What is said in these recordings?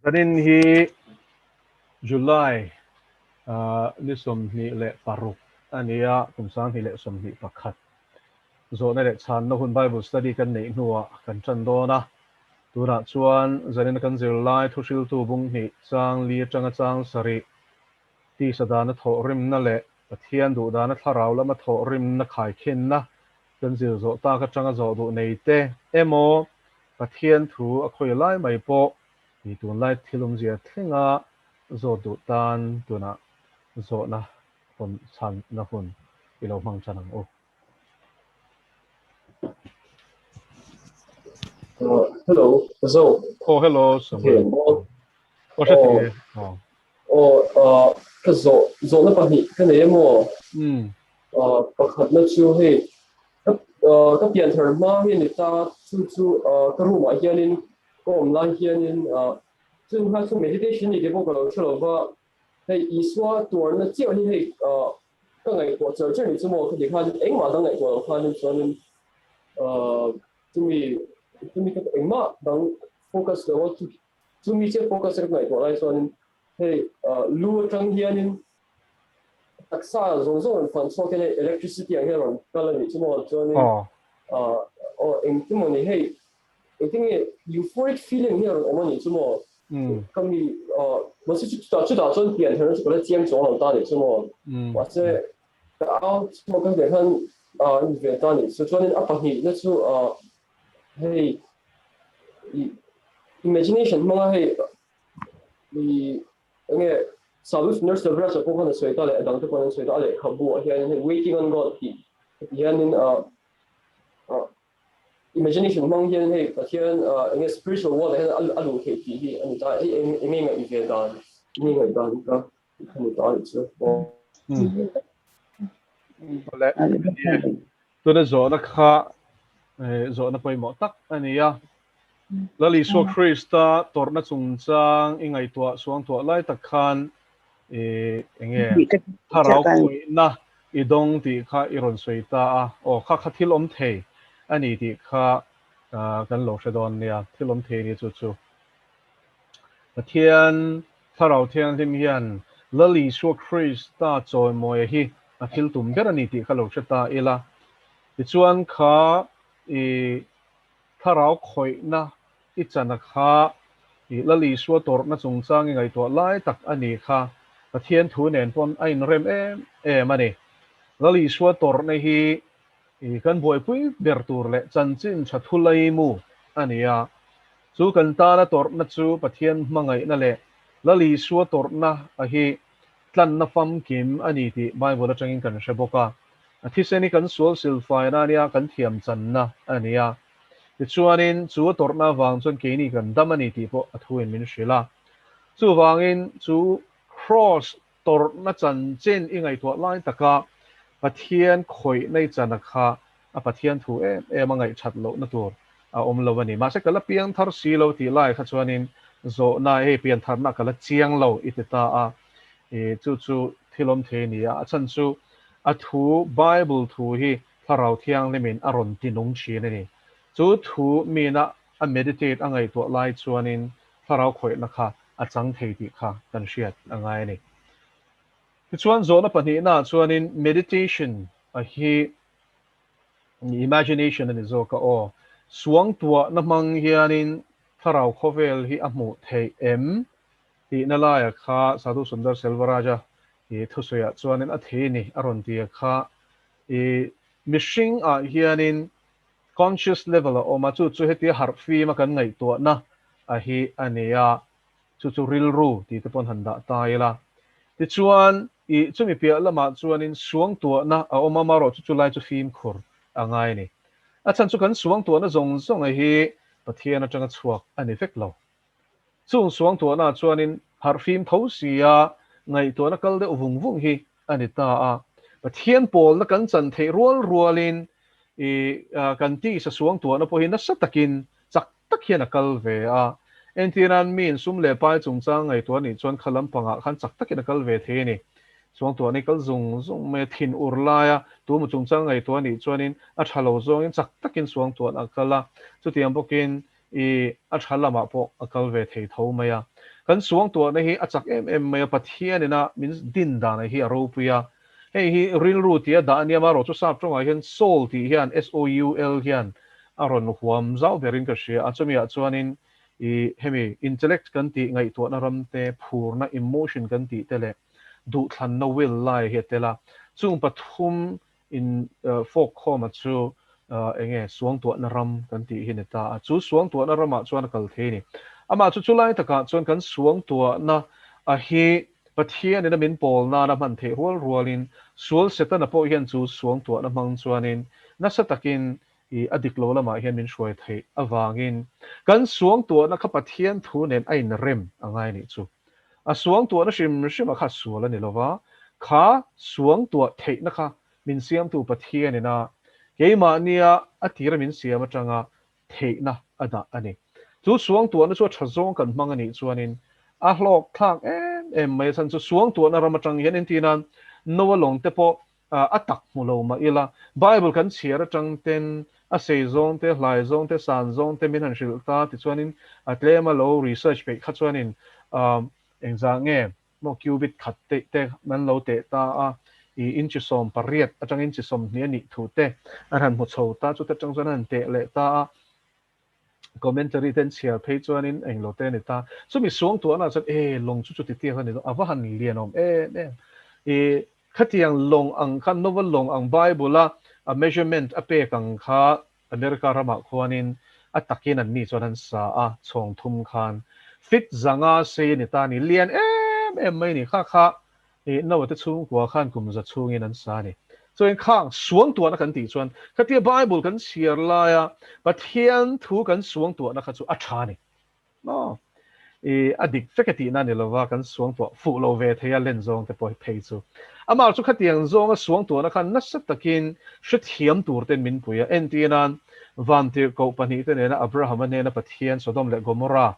Zanin hi July ni 26 a ni a, kum 2021. Zawhna leh chhanna hun Bible study kan neih hnuah kan ṭan dawn a. Tunah chuan zanina kan zirlai thuhriltu bung hnih chang li aṭanga chang sarih tisa dana thawhrimna leh Pathian duhdana thlarau lama thawhrimna khaikhinna kan zir zawh tak aṭanga zawh duh nei te emaw Pathian thu a khawi lai mai pawh i tunlai thil awmzia thlenga zawt duh tan tunah zawhna hawn chhanna hun i lo hmang ṭan ang u. Hello, zo. Oh, hello, Samuel. Oh, hre thei e. Oh. Oh, ka zo zawhna pahnih ka nei emaw. Pakhatna chu hei ka pian thar hma hi ni ta chu chu ka room ah hianin ka awm lai hianin chung kha chu meditation ni te pawh ka lo hre lo va hei Isua tuarna chiah hi hei ka ngaihtuah char char ni chu maw khati khan engmah dang ngaihtuah lo khanin chuanin chumi chumi ka engmah dang focus lo a chumi chiah focus ka ngaihtuah lai chuanin hei lu atang hianin taksa zawng zawng rawn fan chhuak hian hei electricity ang hian rawn kal a nih chu maw chuanin aw engtin maw ni hei engtin nge euphoric feeling hi a rawn awm a nih chu maw ka mi mahse chutah chutah chuan pian tharna chu ka la chiang chuang lo ta a nih chu maw mahse ka au chu maw ka hriat khan ni ve ta a nih chu chuanin a pahnihna chu hei imagination hmanga hei enge Sadhu Sundar Selvaraj pawh khan a sawi ta leh a dangte pawh an sawi ta a lehkhabu ah hian hei Waiting on God tih heti hianin imagination hmang hian hei Pathian enge spiritual world ah hian a luh theih tih hi a ni ta hei enge ngaih ve dan enge ngaih dan ka ka ni ta a nih chu. Tuna zawhna kha zawhna pawimawh tak a ni a. Lal Isua Krista tawrhna chungchang i ngaihtuah suangtuah lai tak khan enge thlarau khawihna i dawng tih kha i rawn sawi ta a. Aw kha kha thil awm thei a ni tih kha kan lo hre dawn nia. Thil awm thei a ni chu chu. Pathian Thlarau Thianghlim hian Lal Isua Krista chawimawia hi a thil tum ber a ni tih kha lo hre ta ila. Tichuan kha i thlarau khawihna i chana kha i Lal Isua tawrhna chungchang i ngaihtuah lai tak a ni kha Pathian thu nen pawn a inrem em em a ni. Lal Isua tawrhna hi i kan buaipui ber tur leh chanchin tha thu laimu a ni a. Chu kan tana tawrhna chu Pathian hmangaihna leh Lal Isua tawrhna a hi tlanna famkim a ni tih Bible atangin kan hre bawk a. A thisen hi kan sual silfaina a nia, kan thiam channa a ni a. Tichuanin chu a tawrhna avang chuan keini kan dam a ni tih pawh a thuin min hrilh a. Chuvangin chu Kraws tawrhna chanchin i ngaihtuah lai taka Pathian khawihna i chana kha a Pathian thu em em a ngaihthat lohna tur a awm lo a ni. Mahse ka la piang thar si lo tih lai kha chuanin zawhna hei pian tharna ka la chiang lo i ti ta a, i chu chu thil awm thei a ni a. A chhan chu a thu Bible thu hi Thlarau Thianghlimin a rawn ti nung thin a ni. Chu thu mina a meditate a ngaihtuah lai chuanin Thlarau khawihna kha a chang thei tih kha kan hriat a ngai a ni. Tichuan zawhna pahnihnaah chuanin meditation a hi imagination a ni zawk a aw. Suangtuahna hmang hianin thlarau khawvel hi a hmuh theih em tihna laia kha Sadhu Sundar Selvaraja i thusawiah chuanin a thei ni a rawn ti a kha i mihring ah hianin conscious level a awm a, chu chu hetia harh fim a kan ngaihtuahna a hi a ni a, chu chu rilru tih te pawn han dah ta ila. Tichuan, i chumi piah lamah chuanin suangtuahna a awm a, marawh chu chulai chu fimkhur a ngai a ni. A chhan chu kan suangtuahna zawng zawng a hi Pathian atanga chhuak a ni vek lo. Chung suangtuahna chuanin harh fim tho sia ngaihtuahna kal deuh vung vung hi a ni ta a. Pathian pawlna kan chan theih rual rualin i kan tisa suangtuahna pawh hi nasa takin chak tak hian a kal ve a. Entirnan miin sum leh pai chungchang ngaihtuah anih chuan kha lampangah khan chak takin a kal ve thei a ni. Suangtuahna hi kal zung zung mai a, thin ur laia tuemaw chungchang ngaihtuah anih chuanin a tha lo zawngin chak takin suangtuahna a kal a. Chutiang bawkin I a tha lamah pawh a kal ve thei tho mai a. Kan suangtuahna hi a chak em em mai a, Pathian ina min din dana hi a ropui a. Hei hi rilru tia dah a nia, amaherawhchu sap tawngah hian soul tih hian, S-O-U-L, hian a rawn huam zau berin ka hria a. Chumiah chuanin i hemi intellect kan tih ngaihtuahna ram te, phurna, emotion, kan tih te leh duhthlanna, will, lai hi a tel a. Chung pathum In fawk khawma chu enge suangtuahna ram kan tih hi ni ta a, chu suangtuahna ramah chuan a kal thei a ni. Amah chu chulai takah chuan kan suangtuahna a hi Pathianin a min pawl nana hman theih rual rualin sual Setana pawh hian chu suangtuahna hmang chuanin nasa takin i a dik lo lamah hian min hruai theih avangin kan suangtuahna kha Pathian thu nen a inrem a ngai a nih chu. A suangtuahna hrim hrim a kha sual a ni lova, kha suangtuah theihna kha min siamtu Pathianin a keimahnia a tira min siam atanga theihna a dah a ni. Chu suangtuahna chu a tha zawng kan hmang a nih chuanin a hlawk thlak em em mai a chhan chu suangtuahna ram atang hian entirnan Noa lawng te pawh a tak hmu lo mah ila, Bible kan chhiar atang ten a sei zawng te, hlai zawng te, san zawng te min han hrilh ta tichuanin a tlema lo research peih kha chuanin engzah nge maw cubit khat teih te an lo teh ta a, i inchi 18 atang inchi 20 a nih thu te an han hmu chho ta, chuta tang chuan an han teh leh ta a. Commentary te an chhiar phei chuanin englo te a ni ta. Chumi suangtuahna ah chuan e lawng chu chuti tiang a ni lo, a va han lian awm em em. I khatiang lawng ang kha Nova lawng ang Bible a a measurement a pek ang kha America ramah khuanin a takin an ni chuan an sa a, chhawng thum khan fit 500 sei a ni ta a ni, lian em em mai a ni. Kha kha I Noah te chhungkua khan kum za chhungin an sa a ni. Chuan khang suangtuahna kan tih chuan khatia Bible kan chhiar laia Pathian thu kan suangtuahna kha chu a tha a ni. Maw? I a dik vek e tihna a ni lova, kan suangtuah fuh lo ve thei a len zawng te pawh hi phei chu. Amah chu khatiang zawnga suangtuahna khan nasa takin hrethiam tur ten min pui a. Entir nan Vantirhkoh pahnih te nena Abraham-a hnena Pathian Sodom leh Gomorrah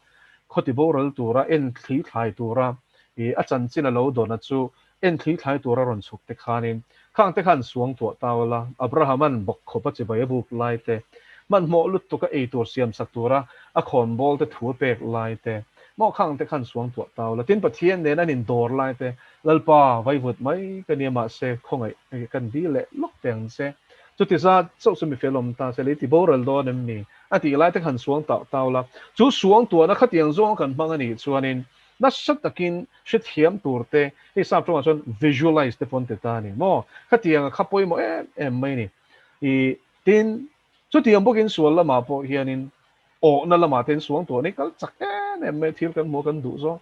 khawti boral tura en thli thlai tura I a chanchin a lo dawn a chu en thli thlai tura rawn chhuk te khanin khang te khan suangtuah tau la, Abraham-a'n bawk khawp a chibai a buk lai te, hmanhmawh lutuk a ei tur siam sak tura a khawnbawl te thu a pek lai te, maw khang te khan suangtuah tau la, tin Pathian nen an indawr lai te, Lalpa vaivut mai ka nia mahse khawngaih kan dil leh lawk teh ang che, chuti zat chauh chu mi fel awm ta se lei ti boral dawn em ni? A tih lai te khan suangtuah tau la, chu suangtuahna khatiang zawng kan hmang a nih chuanin Nasa takin hrethiam tur te, hei sap tawngah chuan visualize te pawh an ti ta a ni maw? Khatiang a kha pawimawh em em mai a ni. I tin, chutiang bawkin sual lamah pawh hianin awhna lamah te in suang tuah nei kal chak em em mai a, thil kan hmuh a kan duh zawng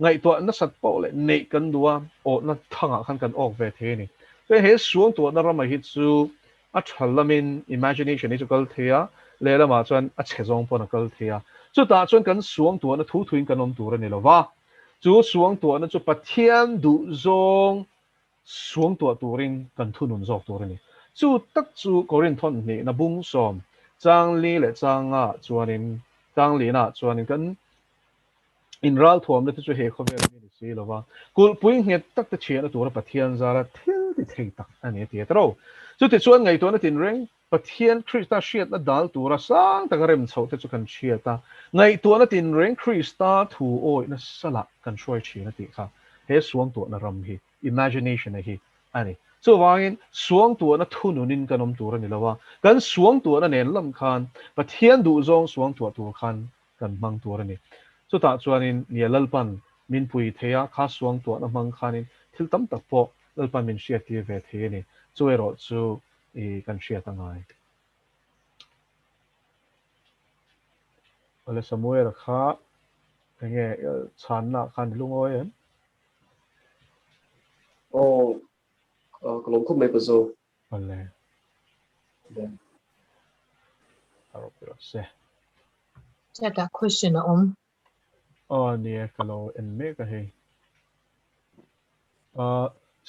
ngaihtuah nasat pawh leh neih kan duh a, awhna thangah khan kan awk ve thei a ni. Chuan he suang tuahna ramah hi chu A tha lamin imagination hi chu kal thei a, lehlamah chuan a chhe zawng pawn a kal thei a. Chutah chuan kan suangtuahna thu thuin kan awm tur a ni lo va, chu suangtuahna chu Pathian duh zawng suangtuah turin kan thunun zawk tur a ni. Chu tak chu Korinthon hnihna bung sawm chang li leh chang nga chuanin chang lina chuanin kan Inralthuamna te chu he khawvel ami ni si lo va, kulhpui nghet tak te chhiahna tura Pathian zara thil ti thei tak a ni a ti a tiro. Chutichuan ngaihtuahna tinreng Pathian Krista hriatna dal tura sang taka rem chhoh te chu kan hriat a, ngaihtuahna tinreng Krista thu awihna salah kan hruai thin a tih kha he suangtuahna ram hi, imagination a hi a ni. Chuvangin suangtuahna thununin kan awm tur a ni lo a, kan suangtuahna nen lam khan Pathian duhzawng suangtuah tur khan kan hmang tur a ni. Chutah chuanin nia Lalpan min pui thei a, kha suangtuahna hmang khanin thil tam tak pawh Lalpan min hriattir ve thei a ni. Chu erawh chu i kan hriat a ngai. Awle Samuel-a kha enge chhanna khan i lungawi em? Aw, ka lawm khawp mai Pazo. Awle. A rawh rawh se. Chat ah question a awm. Aw nia ka lo en mek a hei.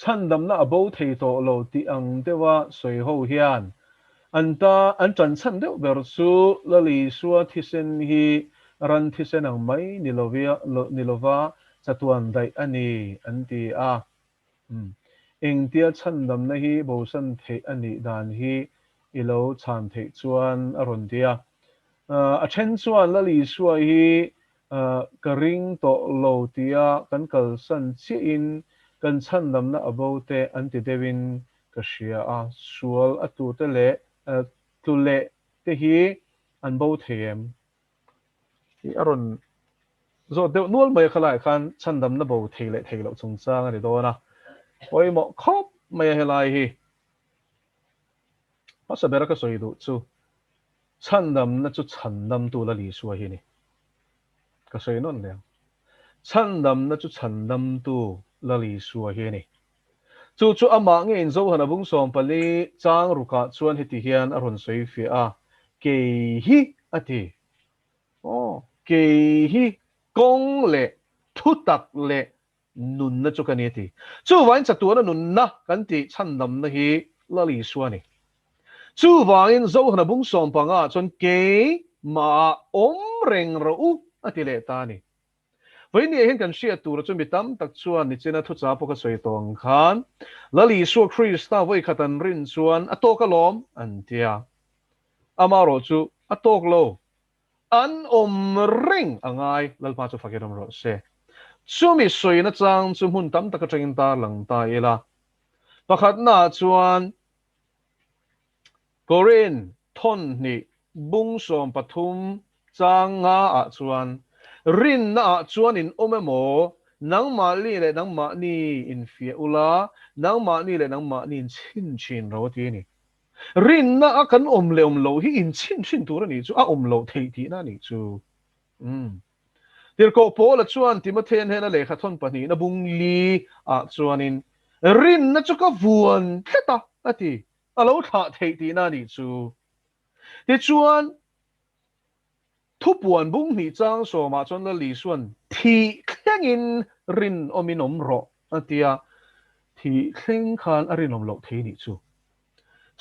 Chhandamna a bo thei tawh lo tih ang deuha sawi ho hian an ta an ṭan chhan deuh ber chu Lal Isua thisen hi ran thisen ang mai ni lova chatuan daih a ni an ti a. Engtia chhandamna hi bosan theih a nih dan hi i lo chhan theih chuan a rawn ti a. A then chuan Lal Isua hi ka ring tawh lo tia kan kalsan chiahin kan chhandamna a bo te an ti deuhin ka hria a, sual a tute leh tlu leh te hi an bo thei em? Hi a rawn zawt deuh nual mai a khalaiah khan chhandamna bo thei leh thei loh chungchang a ni dawn a, pawimawh khawp mai a helai hi. Hmasa bera ka sawi duh chu chhandamna chu chhandamtu Lal Isua hi a ni. Ka sawi nawn leh ang. Chhandamna chu chhandamtu Lal Isua hi a ni. Chu chu amah ngeiin Zohana bung 14 chang rukah chuan heti hian a rawn sawi fiah a, Kei hi a ti. Aw, kei hi kawng leh thutak leh nunna chu ka ni a ti. Chuvangin chatuana nunna kan tih chhandamna hi Lal Isua a ni. Chuvangin Zohana bung 15 ah chuan kei mah awm reng rawh u a ti leh ta a ni. Vawinia hian kan hriat tura chu mi tam tak chuan nichina thucha pawh ka sawi tawh ang khan Lal Isua Krista vawikhat an rin chuan a tawk alawm an ti a. Amaherawh chu a tawk lo. An awm reng a ngai, Lalpa chu fakin awm rawh se. Chumi sawina chang chu hmun tam tak atangin tarlang ta ila. Pakhatnaah chuan Korin thawn hnih bung 13 chang nga ah chuan, Rinna ah chuan in awm emaw, nangmahni leh nangmahni infiah ula, nangmahni leh nangmahni in chhin thin ro a ti a ni. Rinna a kan awm leh awm loh hi inchhin thin tur a nih chu, a awm loh theih tihna a nih chu. Umm. Tirhkoh Paula chuan Timothea hnena lehkha thawn pahnihna bung li ah chuanin, Rinna chu ka vuan tlat a, a ti. A lo thlah theih tihna a nih chu. Tichuan, thupuan bung hnih chang sawmah chuan Lal Isua'n thih thlengin rinawmin awm rawh a ti a, thih thleng khan a rinawm loh thei nih chu.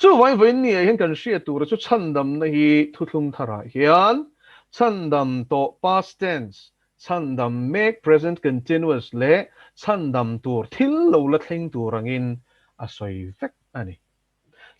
Chuvangin vawiin ni ah hian kan hriat tura chu chhandamna hi thuthlung tharah hian chhandam tawh past tense, chhandam mek present continuous leh chhandam tur thil lo la thleng tur angin a sawi vek a ni.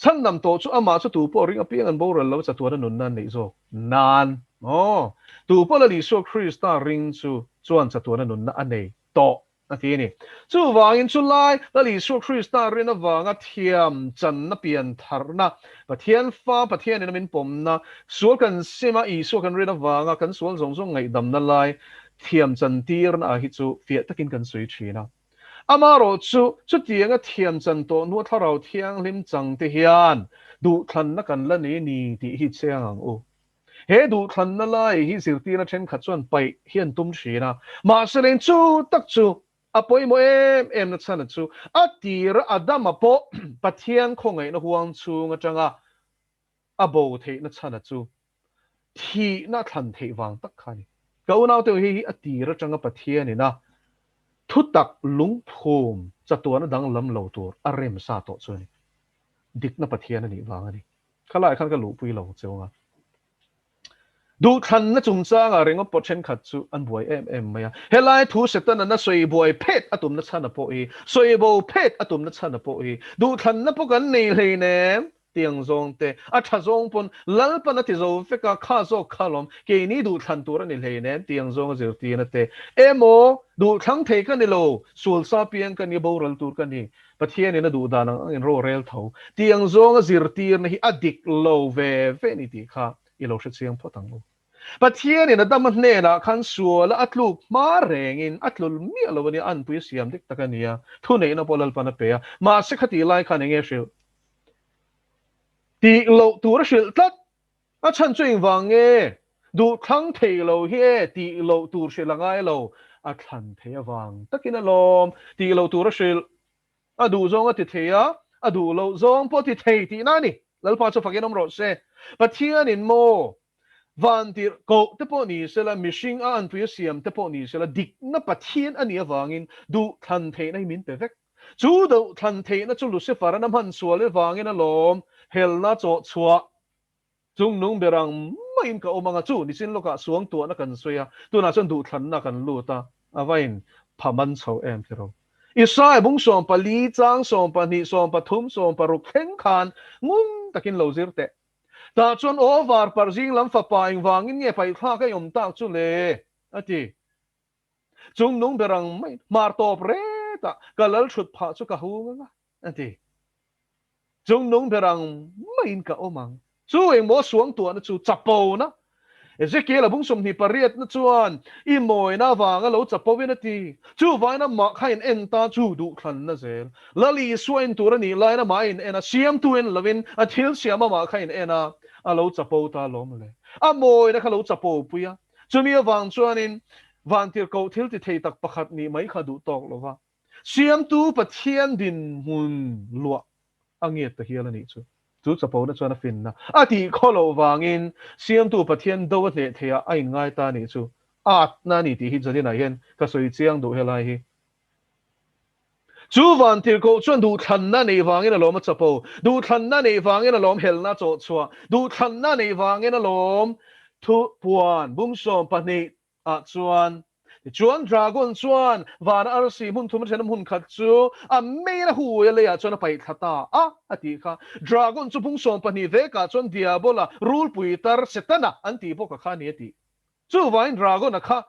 Chhandam tawh chu amah chu tu pawh ring apiang an boral lo chatuan a nunna an neih zawk nan aw. Tu pawh Lal Isua Krista ring chu chuan chatuan a nunna a nei tawh a ti a ni. Chuvangin chu lai Lal Isua Krista rin avanga thiam channa pian tharna, Pathian fa Pathianin a min pawmna, sual kan sima Isua kan rin avanga kan sual zawng zawng ngaihdamna lai thiam chan tirna ah hi chu fiah takin kan sawi thin a. Amaherawh chu, chutianga thiam chan tawh hnua Thlarau Thianghlim chang te hian duhthlanna kan la nei ni tih hi chiang ang u. He duhthlanna lai hi zirtirna thenkhat chuan paih hi an tum thin a, mahse leng chu tak chu a pawimawh em em na chhan chu a tira Adama pawh Pathian khawngaihna huang chhung atanga a bo theihna chhana chu thihna thlan theih vang tak kha a ni. Ka unaute hei hi a tir atanga Pathianin a thutak lungphum chatuana danglam lo tur a rem sa tawh chu a ni. Dikna Pathian a nih vang a ni. Khalaiah khan ka luhpui lo cheu anga. Duhthlanna chungchangah ringawt pawh thenkhat chu an buai em em mai a. Helai thu Setana sawi buai phet a tumna chhana pawh hi, sawi bo phet a tumna chhana pawh hi, duhthlanna pawh kan nei hleinem tiang zawng te, a tha zawng pawn Lalpan a ti zo vek a, kha zawk kha lawm, keini duhthlan tur a ni hleinem tiang zawng a zirtirna te, emaw duhthlang thei ka ni lo, sual sa piang ka ni, boral tur ka ni, Pathianin a duh dan ang angin ro rel tho, tiang zawnga zirtirna hi a dik lo ve ve ni tih kha i lo hrechiang phawt ang u. Pathianin Adama hnenah khan suala a tluk hma rengin a tlul miah lo a nia, anpui a siam dik tak a nia, thuneihna pawh Lalpan a pe a, mahse khatih lai khan enge hrilh? Tih loh tur a hrilh tlat, a chhan chu engvang nge? Duhthlang thei lo hi e tih loh tur hrilh a ngai lo, a thlan thei avang takin a lawm tih loh tur a hrilh. A duh zawng a ti thei a, a duh loh zawng pawh a ti thei tihna a ni. Lalpa chu fakin awm rawh se. Pathianin maw van tirh koh te pawh ni sela, mihring a anpui a siam te pawh ni sela, dikna Pathian a nih avangin duh thlan theihna hi min pe vek. Chu duh thlan theihna chu Lucifer-an a hman sual avangin a lawm helna chawh chhuah Chung nung ber ang maiin ka awm ang a, chu nichin lawkah suang tuahna kan sawi a, tunah chuan duhthlanna kan lut a, a va in pha man chho em ti ro. Israel bung 14 chang 12, 13, 16 thleng khan ngun takin lo zir teh. Tah chuan aw var parh zing lam fapa engvangin nge paihthlak a i awm tak chu le? a ti. Chung nung ber ang mai hmar tawp ret ah ka lal thut phah chu ka hung ang a, a ti. Chung nung ber ang maiin ka awm ang. Chu engmaw suangtuahna chu chapona. Ezekiel a bung 28 na chuan i mawina avanga lo chapo in a ti. Chuvain amah kha in en ta chu duhthlanna zel. Lal Isua en tur a nih laiin amah a in en a, siamtu en lovin a thil siam amah kha in en a, a lo chapo ta lawm le. A mawina kha lo chapo pui a. Chumi avang chuanin vantirhkoh thil ti thei tak pakhat nih mai kha duh tawk lo va. Siamtu Pathian dinhmun luah a ngiat ta hial a nih chu. Chu chapona chuan a finna a tih khaw loh vangin Siamtu Pathian do a hneh theihah a inngai ta a nih chu. Atna a ni tih hi Janina hian ka sawi chiang duh helai hi. Chu vantirhkoh chuan duhthlanna neih vangin a lawm a chapo, duhthlanna neih vangin a lawm helna chawh chhuah, duhthlanna neih vangin a lawm thu puan bung 12 ah chuan Tichuan dragon chuan vana arsi hmun thum athen hmun khat chu a main a hui a leiah chuan a paih thla ta a, a tih kha. Dragon chu bung 12 vekah chuan Diabola, rulpui tar, Setana an tih bawk a kha a ni a tih. Chuvangin dragon a kha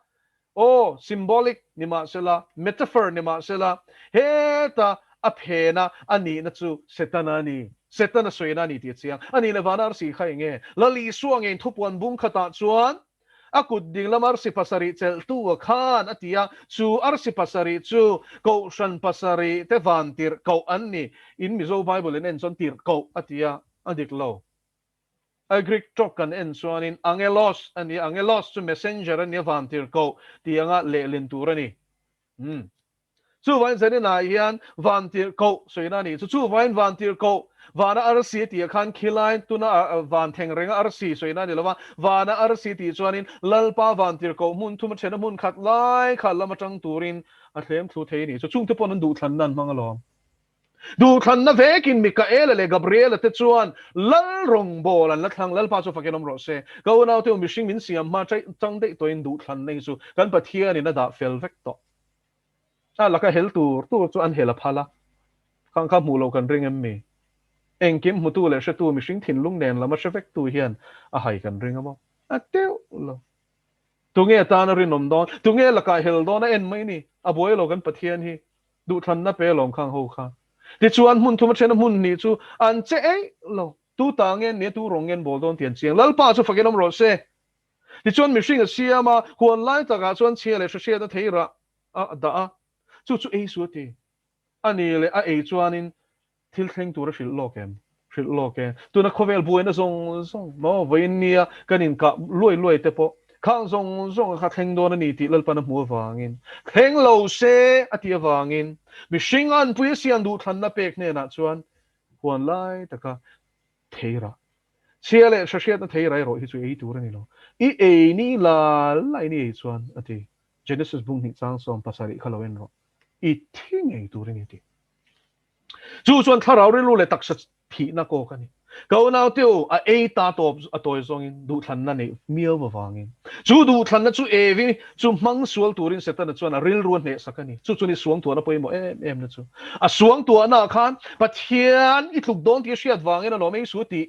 aw symbolic ni mahsela, metaphor ni mahsela, heta a phena a nihna chu Setana a ni. Setana sawina a ni tih a chiang. A nih leh vana arsi kha eng nge? Lal Isua ngeiin thupuan bung khatah chuan A kut dinglam arsi pasarih chelhtu a khan a ti a, chu arsi pasarih chu Kohhran pasarih te van tirh koh an ni. In Mizo Bible in en chuan tirh koh a ti a, a dik lo. A Greek tawk kan en chuanin angelos a ni a, angelos chu messenger a ni a, van tirh koh tih anga lehlin tur a ni. Umm. Chuvain zaninah hian vantirhkoh sawina a nih chu. Chuvain vantirhkoh vana arsi tih ah khan khilai tuna van theng renga arsi sawina a ni lova, vana arsi tih chuanin Lalpa vantirhkoh hmun thum a thena hmun khat lai kha lam atang turin a thlem thlu thei a nih chu. Chungte pawn an duhthlanna an hmang alawm. Duhthlanna vekin Mikaela leh Gabriela te chuan Lal rawngbâwl an la thlang. Lalpa chu fakin awm rawh se. Ka unaute u mihring min siam hma chang daih tawhin duhthlanna hi chu kan Pathianin a dah fel vek tawh. A laka hel tur tur chu an hel a phal a, khang kha hmuh loh kan ring em mi? Engkim hmutu leh hretu mihring thinlung nen lama hre vektu hian a hai kan ring a maw? A teuh lo. Tunge tana rinawm dawn? Tunge lakah hel dawn a en mai ni? A buai lo kan Pathian hi. Duhthlanna pe lawm khang ho kha. Tichuan hmun thum a then a hmun hnih chu an che eih lo. Tu ta nge nia tu rawng nge an bawl dawn tih an chiang. Lalpa chu fakin awm rawh se. Tichuan mihring a siam a, huan lai takah chuan chhia leh hrehriatna thei rah a dah a, chu chu ei su a ti. A ni leh a ei chuanin thil thleng tur a hrilh lawk em? Hrilh lawk e. Tuna khawvel buaina zawng zawng maw vawiin nia kan inkah luai luai te pawh khang zawng zawng kha thleng dawn a ni tih Lalpan a hmuh avangin thleng lo se a tih avangin mihring anpui a siam duhthlanna pek hnenah chuan huan lai taka thei rah chhia leh hrehriatna thei rah erawh hi chu ei tur a ni lo. I ei ni la la in i ei chuan a ti. Genesis bung hnih chang 17 kha lo en rawh. I thi ngei tur a ni a ti. Chu chuan thlarau rilru leh taksa thihna kawk a ni. Ka unaute u, a ei ta tawp a tawi zawngin duhthlanna neih miau avangin. Chu duhthlanna chu Evi chu hmang sual turin Setana chuan a rilru a hnehsak a ni. Chu chu ni suangtuahna pawimawh em em na chu. A suangtuahna ah khan Pathian i tluk dawn tih a hriat vangin a lawm ei su tih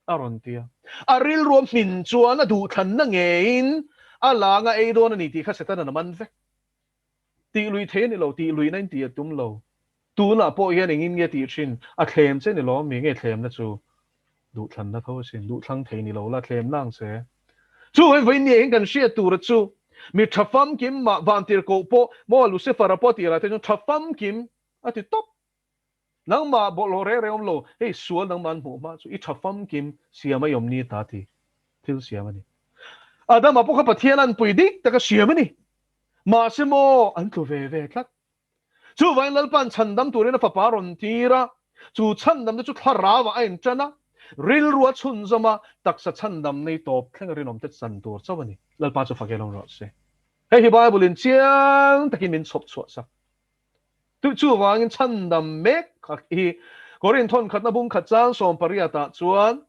a rawn ti a. A rilru a hmin chuan a duhthlanna ngeiin a langa ei dawn a ni tih kha Setana a man vek. Tih lui thei a ni lo, tih luihna in tih a tum lo. Tunah pawh hian engin nge tih thin? A thlem che ni lo mi nge thlemna chu? Duhthlanna tho asin, duhthlang thei ni lo la thlem nang che. Chu hei vawiin ni ah hian kan hriat tura chu mi tha famkim mah vantirhkoh pawh maw Lucifer-a pawh tirah te chuan tha famkim a ti tawp. Nangmah bawlhhlawh reng reng awm lo, hei sual nangmah an hmuh hma chu i tha famkim siam a i awm ni ta ti thil siam a ni. Adama pawh kha Pathian an pui dik taka siam a ni. Mahse maw an tlu ve ve tlat. Chuvangin Lalpa'n chhandam turin a fapa a rawn tir a, chu chhandamna chu thlarauah a inṭan a, rilru a chhunzawm a, taksa chhandam nei tawp thleng a rinawmte chan tur chauh a ni. Lalpa chu fak elawm rawh se. Hei hi Bible-in chiang takin min chhawp chhuah sak. Chuvangin chhandam mek hi Korinth thawnkhatna bung khat chang 18 ah chuan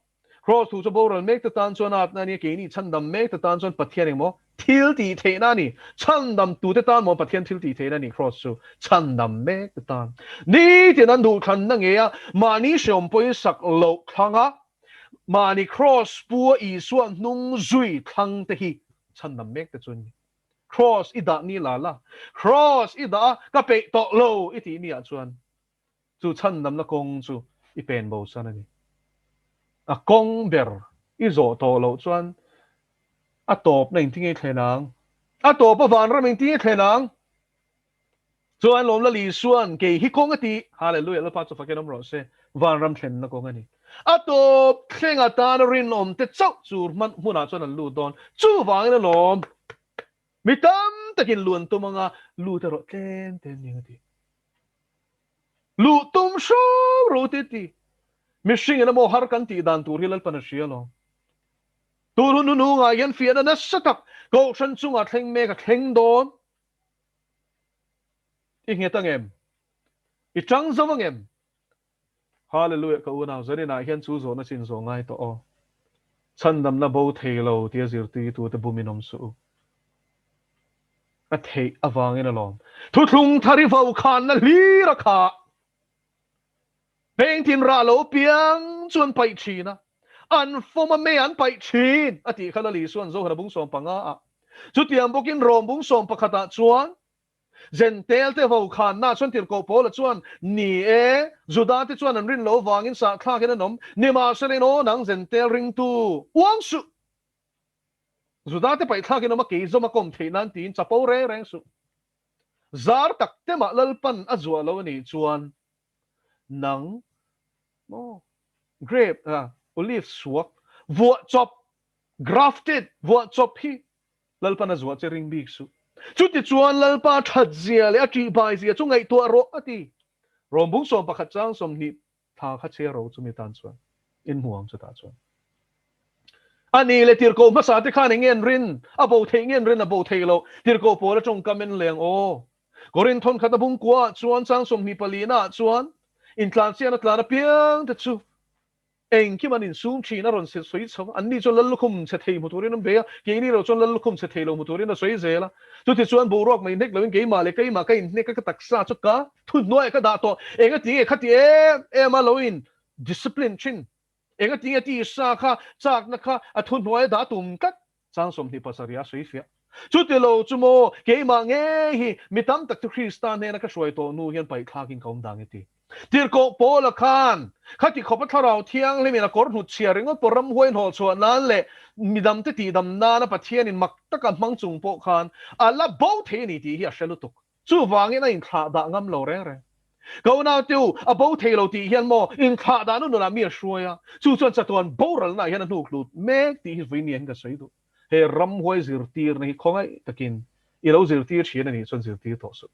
Kraws thu chu boral mek te tan chuan atna a ni a, keini chhandam mek te tan chuan Pathian engmaw thil tih theihna a ni. Chhandam tute tan maw Pathian thil tih theihna a ni Kraws chu chhandam mek te tan. Nitin an duhthlanna ngei a, mahni hreawm pawisak loh thlanga. Mahni Kraws pu a Isua hnung zui thlang te hi chhandam mek te chu an ni. Kraws i dah ni la la, Kraws i dah a, ka peih tawh lo i tih ni ah chuan chu chhandamna kawng chu i pen bo san a ni. A kawng ber i zawh tawh loh chuan a tawpna engtin nge i thlen ang? A tawp a vanram engtin nge i thlen ang? Chuan lawm Lal Isua'n kei hi kawng a ti, Hallelujah, Lalpa chu fakin awm rawh se, vanram thlenna kawng a ni. A tawp thleng atana rinawm te chauh chu hman hmunah chuan an lut dawn. Chuvangin a lawm, mi tam takin luan tum anga lut erawh tlem te an ni ang a ti. Luh tum hram ro te ti. Mihringin a maw har kan tih dan tur hi Lalpan a hria alawm. Tun hun hnungah hian fiahna nasa tak Kohhran chungah thleng mek a thleng dawn. I nghet ang em? I tang zo ang em? Hallelujah ka unau zaninah hian chu zawhna chin zawh ngai tawh aw. Chhandamna bo thei lo tia zirtirtu te bumin awm suh u. A theih avangin alawm. Thuthlung thar i vokhanna hlir a khah. Pengtin rah lo piang chu an paih thin a, an fawm a mei an paih thin a tih kha Lal Isua'n Zohana bung 15 ah. Chutiang bawkin Rom bung 11 ah chuan Zentel te vokhanna chuan tirhkoh Paula chuan, Ni e, Juda te chuan an rin lo vangin sahthlakin an awm, nimahsela in aw nang Zentel ringtu uang suh. Juda te paihthlakin awm a keizawm a kawm theih nan tiin chapo reng reng suh. Zar tak te mah Lalpan a zuah lo a nih chuan nang maw grape ah olive suak vuah chawp grafted vuah chawp hi Lalpan a zuah che ring bik suh. Chutichuan Lalpa that zia leh a ṭihbai zia chu ngaihtuah rawh a ti. Rawm bung 11 chang 20 thla kha chhiar ro chumi tan chuan in hmu ang chutah chuan. A ni le tirhkoh hmasa te khan eng nge an rin? A bo theih nge an rin? A bo theih loh. Tirhkoh pawl a tawngkam en leng aw. Korinth thawnkhat a bung kuaah chuan chang 24 naah chuan intlansian a tlan apiang te chu engkim an insum thin a rawn sawi chho a. Anni chuan lal lukhum chhe thei hmu turin an bei a, keini lo chuan lal lukhum chhe thei lo hmu turin a sawi zel a. Chutichuan boruak mai hnek loin keimah leh keimah ka inhnek a, ka taksa chu ka thuhnuaiah ka dah tawh. Engati nge khati em em a lo in discipline thin? Engati nge tisa kha chakna kha a thuhnuaia dah tum tlat? Chang 27 a sawi fiah. Chuti lo chu maw, keimah ngei hi mi tam tak chu Krista hnena ka hruai tawh hnu hian paihthlakin ka awm dang i ti. Tirhkoh Paula khan khati khawpa Thlarau Thianghlimin a kawr hnut chhia ringawt pawh ramhuai hnawh chhuah nan leh midamte tihdam nana Pathianin mak taka hmang chung pawh khan a la bo thei a ni tih hi a hre lutuk. Chuvangin a inthlah dah ngam lo reng reng. Ka unaute u, a bo thei lo tih hian maw inthlah dah nu nunah mi a hruai a, chu chuan chatuan boralnaah hian a hnuk hlut mek tih hi vawinia hian ka sawi duh. He ramhuai zirtirna hi khawngaih takin i lo zirtir thin a nih chuan zirtir tawh suh.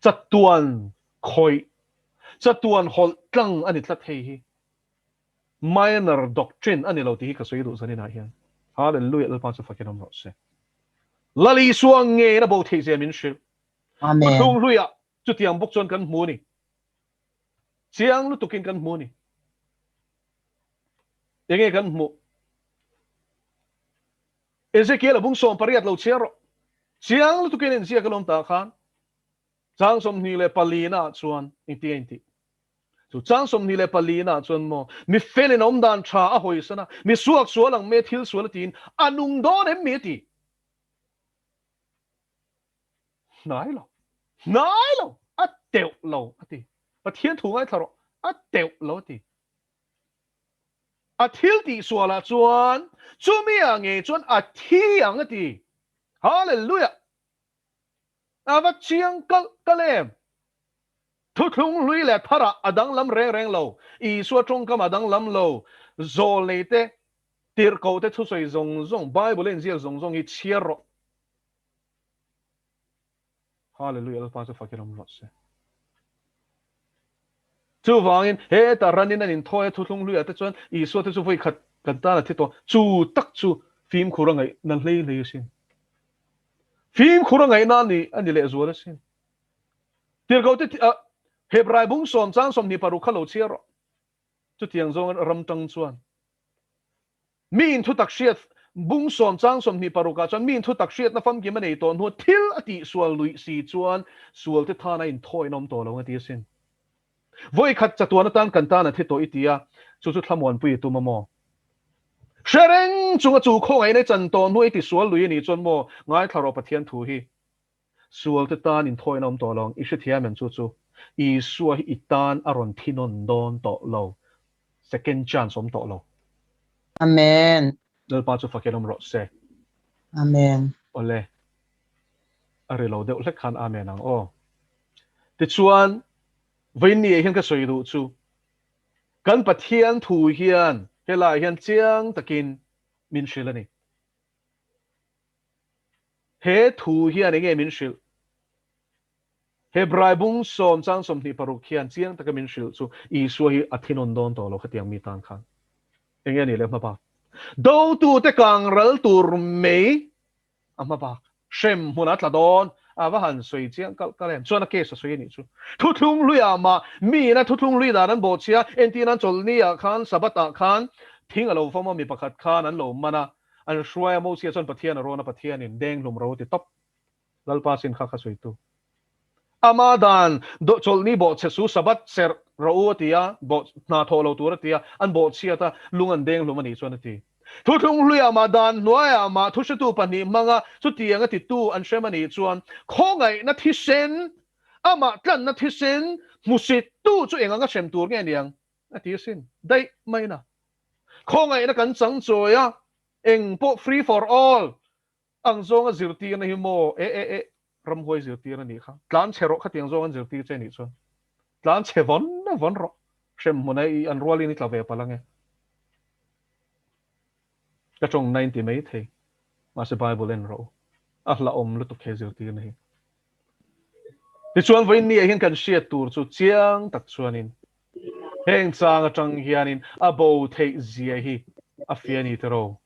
Chatuan khawih, chatuan hawlh tlang a ni tlat hei hi. Minor doctrine a ni lo tih hi ka sawi duh zaninah hian. Hallelujah Lalpa chu fakin awm rawh se. Lal Isua ngeiin a bo theih zia min hrilh. Amen. Thuthlung hluiah chutiang bawk chuan kan hmu a ni. Chiang lutukin kan hmu a ni. Enge kan hmuh? Ezekiel a bung 18 lo chhiar rawh. Chiang lutukin inziak a lawm ta khan. Chang 24 naah chuan engtin a intih? Chu chang 24 naah chuan maw mi felin awm dan tha a hawisan a, mi suak sual ang mai thil sual a tiin a nung dawn em mi a ti? Hnai lo. Hnai lo. A teuh lo a ti. Pathian thu ngaithla rawh. A teuh lo a ti. A thil tih sualah chuan chumi ah ngei chuan a thi ang a ti. Hallelujah! A va chiang kalh kalh em? Thuthlung hlui leh tharah a danglam reng reng lo. Isua tawngkam a danglam lo. Zawl nei te, tirhkoh te thusawi zawng zawng, Bible a inziak zawng zawng hi chhiar rawh. Hallelujah, Lalpa chu fakin awm rawh se. Chuvangin heta ranin an inthawi a thuthlung hluiah te chuan Isua te chu vawi khat kan tan a thi tawh. Chu tak chu fimkhur a ngaihna hlei hlei asin. Fimkhur a ngaihna a ni a ni lehzual asin. Tirhkoh te Hebrai bung 10 chang 26 kha lo chhiar rawh. Chutiang zawng ram tang chuan Mi in thutak hriat bung 10 chang 26 ah chuan mi in thutak hriatna famkim a nei tawh hnu thil a tih sual luih si chuan sual te thana inthawiin a awm tawh lo ang a ti asin. Vawi khat chatuan atan kan tan a thi tawh i ti a. Chu chu thlamuanpui i tum a maw? Hre reng chunga chu khawngaihna i chan tawh hnu i tisual lui a nih chuan maw ngaithla rawh Pathian thu hi. Sualte tan inthawina awm tawh lo ang, i hrethiam em chu chu? Isua hi i tan a rawn thi nawn dawn tawh lo, second chance awm tawh lo. Amen. Lalpa chu fakin awm rawh se. Amen. Awle. A ri lo deuh hlek khan Amen ang aw. Tichuan, vawiinni ah hian ka sawi duh chu, kan Pathian thu hian helaiah hian chiang takin min hrilh a ni. He thu hian enge min hrilh? Hebrai bung sawm chang 26 hian chiang taka min hrilh chu Isua hi a thinawn dawn tawh lo khatiang mi tan khan. Enge a nih leh hmabak? Dotute kang ral tur mei a hmabak. Hrem hmun a tla dawn a va han sawi chiang kalh kalh em? Chuan a case a sawi a nih chu. Thuthlung hluiah mah miin a thuthlung hlui dan an bawhchhia, entir an chawlhni ah khan Sabbath ah khan thing a lo fawm a, mi pakhat khan an lo man a, An hruai a, Mosia chuan Pathian a rawn a, Pathianin denghlum ro a ti tawp. Lalpa sin kha kha sawitu. Ama dan chawlhni bawhchhe su Sabbath serh rawh u a ti a, bawh hna thawh lo tur a ti a, an bawhchhiat a, lung an denghlum a nih chuan a ti. Thuthlung hluiah mah dan hnuaiah mah thuhretu pahnih hmanga chutiang a titu an hrem a nih chuan khawngaihna thisen, amah tlanna thisen hmusittu chu eng anga hrem tur nge niang? A ti asin. Daih maina. Khawngaihna kan chang chawi a, eng pawh free for all ang zawnga zirtirna hi maw e e e ramhuai zirtir a nih kha. Tlan chhe rawh khatiang zawng an zirtir che nih chuan. Tlan chhe vawn vawn rawh. Hrem hmuna i an rualin i tla ve palh ange. Ka tawng 90 mai thei. Mahse Bible en rawh u. A hlauhawm lutuk he zirtirna hi. Tichuan vawiin ni ah hian kan hriat tur chu chiang tak chuanin heng chang atang hianin a bo theih zia hi a fia ni tiraw.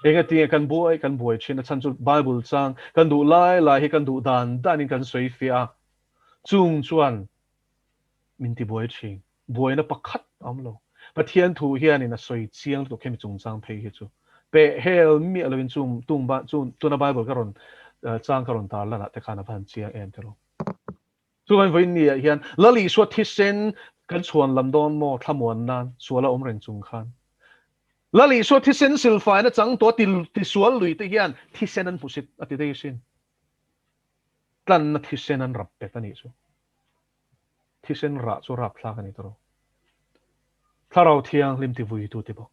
Engatinge kan buai kan buai thin a chhan chu Bible chang kan duh lai lai hi kan duh dan danin kan sawi fiah a, chung chuan min ti buai thin. Buaina pakhat a awm lo. Pathian thu hianin a sawi chiang lutuk hemi chungchang phei hi chu. Peh hel miah loin chung tung ba chung tuna Bible ka rawn chang ka rawn tar lan ah te khan a va han chiang em tiraw. Chuvain vawiin ni ah hian Lal Isua thisen kan chhuan lam dawn maw thlamuan nan sual a awm reng chung khan. Lal Isua thisen silfaina chang tawh ti tisual lui te hian thisen an hmusit a ti daih asin. Tlanna thisen an rap bet a nih chu. Thisen rah chu rapthlak a ni tawh. Thlarau Thianghlim ti vuitu ti bawk.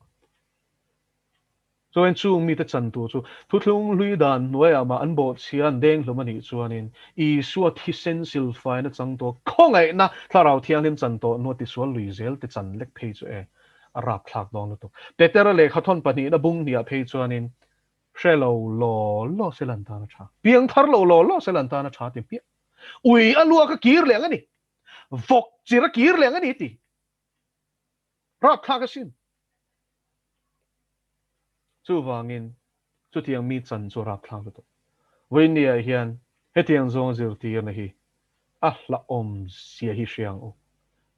Chuan chung mite chan tur chu thuthlung hlui dan hnuaiah mah an bawhchhia an denghlum a nih chuanin Isua thisen silfaina chang tawh khawngaihna Thlarau Thianghlim chan tawh hnua tisual lui zel te chan lek phei chu e a rapthlak dawn lutuk. Petera lehkha thawn pahnihna bung hniah phei chuanin hre lo law law se lan tan a tha. Piangthar lo law law se lan tan a tha ti hmiah. Ui a luak a kir leh ang a ni. Vawk chir a kir leh ang a ni ti. Rapthlak asin. Chuvangin chutiang mi chan chu rapthlak lutuk. Vawinia hian hetiang zawnga zirtirna hi a hlauhawm zia hi hria ang u.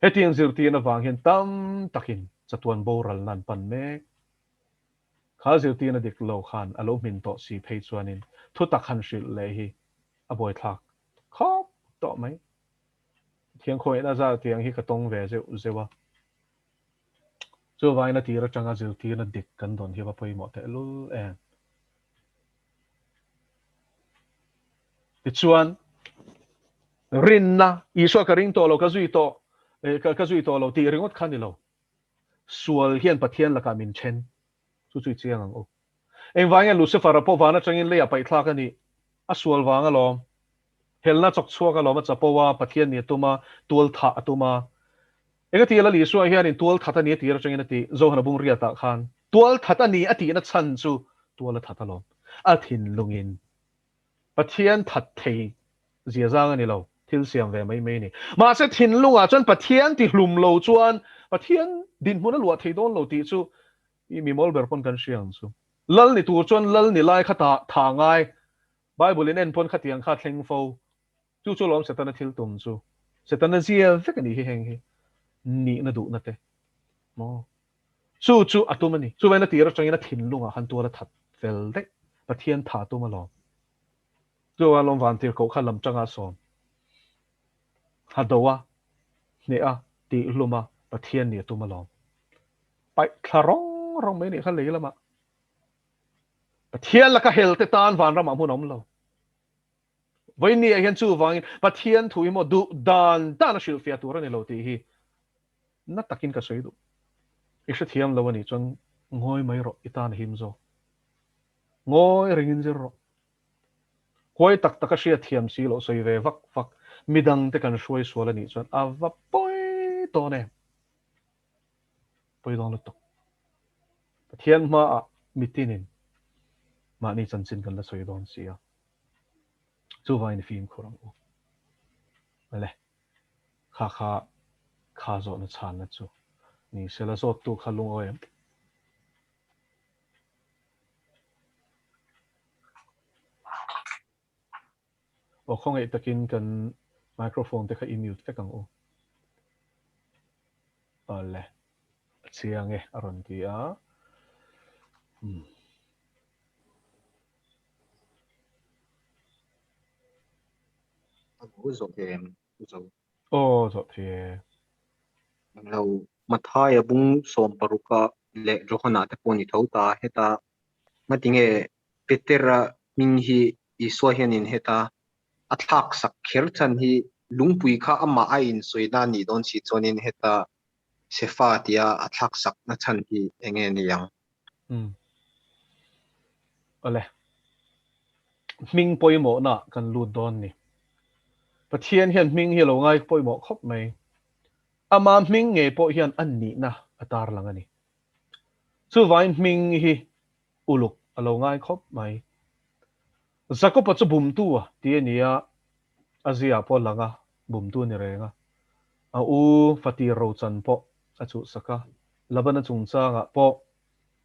Hetiang zirtirna vang hian tam takin chatuan boralna an pan mek. Kha zirtirna dik lo khan a lo hmin tawh si phei chuanin thutak han hrilh leh hi a buaithlak khawp tawh mai. Thiang khawihna zar tiang hi ka tawng ve zeuh zeuh a. Chuvangin a tir atanga zirtirna dik kan dawn hi va pawimawh tehlul em. Tichuan, rinna, Isua ka ring tawh lo, ka zui tawh, ka zui tawh lo tih ringawt kha ni lo. Sual hian Pathian lakah min then. Chu chu i chiang ang u. Engvang nge Lucifer-a pawh van atangin leiah paihthlak a nih? A sual vang alawm. Helna chawk chhuak alawm a chapo a, Pathian nih a tum a, tual thah a tum a. Engati Lal Isua hianin tual that a ni a tir atangin a ti, Zohana bung riatah khan. Tual that a ni a tihna chhan chu tual a that alawm. A thinlungin Pathian that thei zia zang a ni lo, thil siam ve mai mai a ni. Mahse thinlungah chuan Pathian ti hlum lo chuan Pathian dinhmun a luah thei dawn lo tih chu I mi mawl ber pawn kan hria ang chu. Lal ni tur chuan lal ni lai kha ta tha ngai. Bible in en pawn khatiang kha thleng fo. Chu chu lawm Setana thil tum chu. Setana zia vek a nih hi heng hi. Nihna duhna te. Maw. Chu chu a tum a ni. Chuvain a tir atangin a thinlungah khan tual a that fel daih. Pathian tha tum alawm. Chu a lawm vantir koh kha lam tanga sawm. Ha do a, hneh a, tih hlum a, Pathian nih a tum alawm. Paih thla rawng rawng mai nih kha lei lamah. Pathian laka hel te tan vanramah hmun a awm lo. Vawiin ah hian chuvangin Pathian thu hi maw duh dan dan a hrilhfiah tur a ni lo tih hi na takin ka sawi duh. I hrethiam lo a nih chuan ngawi mai rawh, i tan a him zawk. Ngawi rengin zir rawh. Huai tak taka hriatthiam si loh sawi ve vak vak midang te kan hruai sual a nih chuan a va pawi dawn em? Pawi dawn lutuk. Pathian hmaah mitinin mahni chanchin kan la sawi dawn si a. Chuvangin i fimkhur ang u. Awle, kha kha kha zawhna chhanna chu ni sela zawttu kha lungawi em? Aw khawngaih takin kan microphone te kha i mute vek ang u. Awle, a chiang e a rawn ti a. Umm. A lo zawh thei em? Zo. Aw, zawh thei e. Lo, Mathaia bung 16 a leh Johana te pawh ni tho ta heta ngatinge Petera hming hi Isua hianin heta a thlak sak kher chhan hi lungpui kha amah a insawi na a nih dawn si chuanin heta Sefa tia a thlak sak na chhan hi enge ni ang? Umm. Awle. Hming pawimawhna kan lut dawn ni. Pathian hian hming hi a lo ngai pawimawh khawp mai. Ama hming ngei pawh hian a nihna a tarlang a ni. Chuvangin hming hi uluk a lo ngai khawp mai. Jakob-a chu bumtu a ti a ni a, a ziah pawh a lang a, bumtu a ni reng a. A u Fatir Rochan pawh a chuhsak a, Labana chungchangah pawh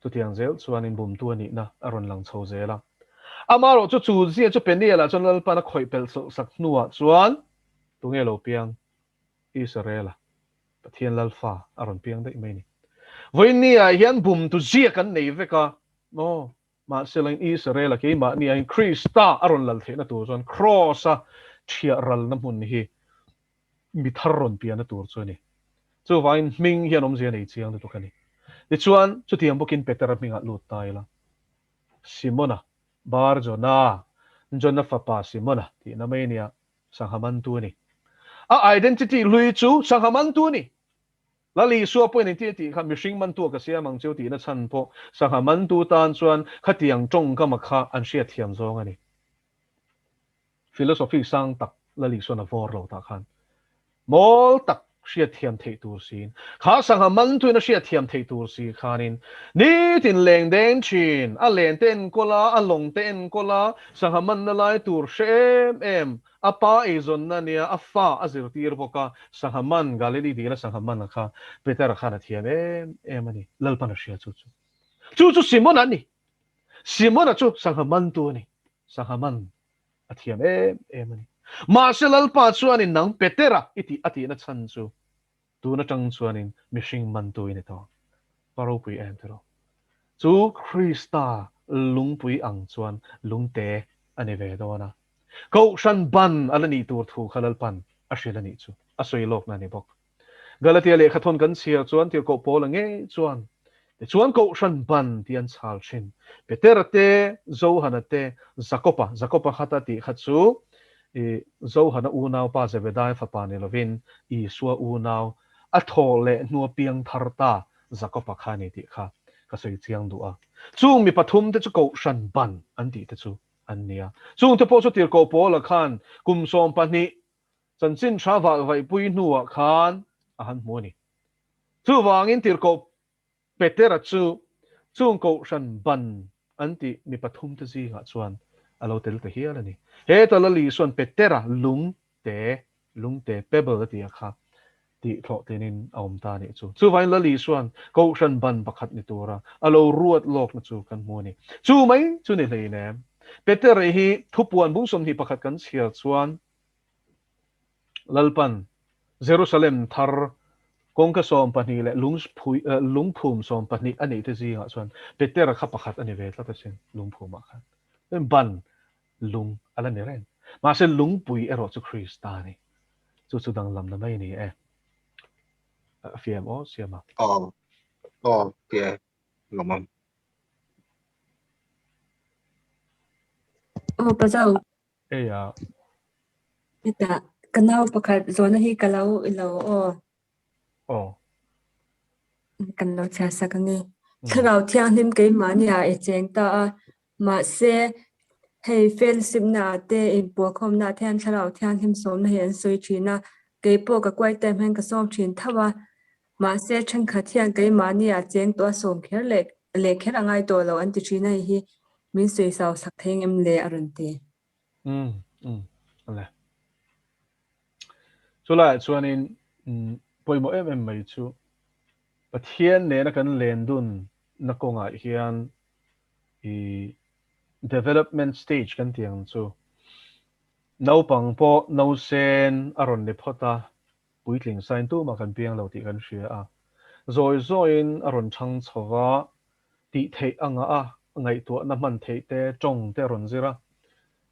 chutiang zel chuanin bumtu a nihna a rawn lang chho zel a. Amaherawh chu chu zia chu Peniel-ah chuan Lalpan a khawih pelh sak hnuah chuan tunge lo piang? Israel-a Pathian Lalfa a rawn piang daih mai a ni. Vawiinni-ah hian bumtu zia kan nei vek a, maw? Mahselain Israel-a keimahni aiin Krista a rawn lal theihna tur chuan Kraws-a thiah ralna hmun hi mi thar rawn pianna tur chu a ni. Chuvangin hming hian awmzia nei chiang lutuk a ni. Tichuan, chutiang bawkin Petera hmingah lut ta ila, Simona, Bar Jona, Jona fapa Simona tihna mai nia, sangha mantu a ni. A identity hlui chu sangha mantu a ni. Lal Isua pawhin engtin a tih kha, Mihring mantu a ka siam ang cheu tihna chhan pawh sangha mantu tan chuan khatiang tawngkama kha an hriatthiam zawng a ni. Philosophy sang tak Lal Isuan a vawr lo tah khan mawl tak hriatthiam theih tur siin, kha sangha mantuin a hriatthiam theih tur si khanin nitin leng deng thin, a len te enkawl a, a lawng te enkawl a, sangha manna lai tur hre em em A pa eizawnna nia a fa a zirtir bawk a, sangha man, Galili dila sangha man a kha Petera khan a thiam em em a ni. Lalpan a hria chu chu. Chu chu Simona a ni. Simona chu sangha mantu a ni. Sangha man a thiam em em a ni. Mahse Lalpa chuanin nang Petera i tih a tihna chhan chu tun atang chuanin mihring mantu i ni tawh. Pa ropui em tiraw? Chu Krista lungpui ang chuan lungte a ni ve dawn a. Kohhran ban a la nih tur thu kha Lalpan a hrilh a nih chu a sawi lawkna a ni bawk. Galatia lehkhathawn kan chhiar chuan tirhkoh Paula ngei chuan, Tichuan Kohhran ban tih an chhal thin. Petera te, Johana te, Jakoba, Jakoba khata tih kha chu i Johana unaupa Zebedai fapa ni lovin Isua unau a thawh leh hnua piang thar ta Jakoba kha a ni tih kha ka sawi chiang duh a. Chung mi pathum te chu Kohhran ban an tih te chu an ni a. Chungte pawh chu tirhkoh Paula khan kum 12 chanchin tha valvaihpui hnuah khan a han hmu a ni. Chuvangin tirhkoh Petera chu chung kohhran ban an tih mi pathumte zingah chuan a lo tel ta hial a ni. He Talali chuan Petera lungte, lungte, pebble a ti a kha, tih thlawh tinin a awm ta a nih chu. Chuvangin Lali chuan kohhran ban pakhat ni tura a lo ruat lawkna chu kan hmu a ni. Chu mai chu ni hleinem. Petera hi thupuan bung 21 kan chhiar chuan Lalpan Jerusalem thar kawngka 12 leh lungphum 12 a neih te zingah chuan Petera kha pakhat a ni ve tlat asin lungphumah khan. Ban lung a la ni reng. Mahse lungpui erawh chu Krista a ni. Chu chu danglamna mai a ni e. A fiam aw siam a. Aw. Aw tia lawmawm. Aw pa zau. Eia. Hetah ka nau pakhat zawhna hi ka lo ilo aw. Aw. Kan lo chhiar sak a ni. Thlarau thianghlim keimahni ah i cheng ta a, mahse hei fellowship na ah te inpuahkhawmna ah te hian thlarau thianghlim sawmna hi an sawi thin a, keipawh ka kuai time hian ka sawm thin tho a, mahse thenkhat hian keimahni ah cheng tawh a sawm kher leh leh kher a ngai tawh lo an ti thin a hei hi min sawisau sak thei ngem le a rawn ti. Umm umm ale. Chulaiah chuanin pawimawh em em mai chu Pathian nena kan len dun na kawngah hian i development stage kan tih ang chu naupang pawh nausen a rawn ni phawt a, puitling sain tumah kan piang lo tih kan hria a. Zawi zawiin a rawn chhang chho va, tih theih anga a ngaihtuahna hman theih te, tawng te a rawn zir a,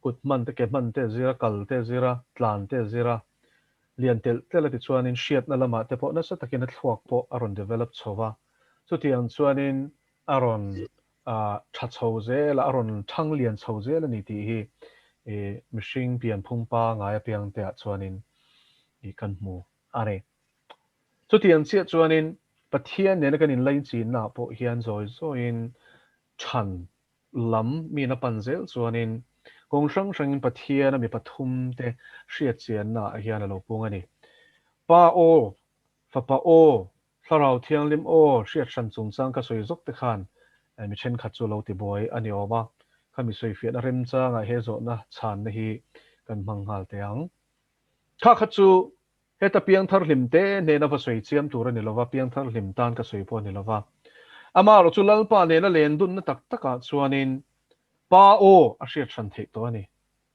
kut hman te, ke hman te a zir a, kal te a zir a, tlan te a zir a, lian telh telh a ti chuanin hriatna lamah te pawh nasa takin a thluak pawh a rawn develop chho va, chutiang chuanin a rawn tha chho zel a, a rawn thang lian chho zel a ni tih hi mihring pianphung pangai apiang te ah chuanin kan hmu a ni. Chutiang chiah chuanin Pathian nena kan inlaichinna ah pawh hian zawi zawiin chhan lam mi na pan zel chuanin kawng hrang hrangin Pathiana mi pathum te hriatchianna ah hian a lo pung a ni. Pa aw, Fapa aw, Thlarau Thianghlim aw hriat hran chungchang ka sawi zawk te khan mi thenkhat chu lo tibuai a ni awm a, khami sawifiahna remchangah he zawhna chhanna hi kan hmang nghal teh ang. Kha kha chu Heta piangthar hlim te hnena va sawi chiam tur a ni lova, piangthar hlim tan ka sawi pawh a ni lova. Amaherawh chu Lalpa nena len dunna tak takah chuanin Pa aw a hriat hran theih tawh a ni.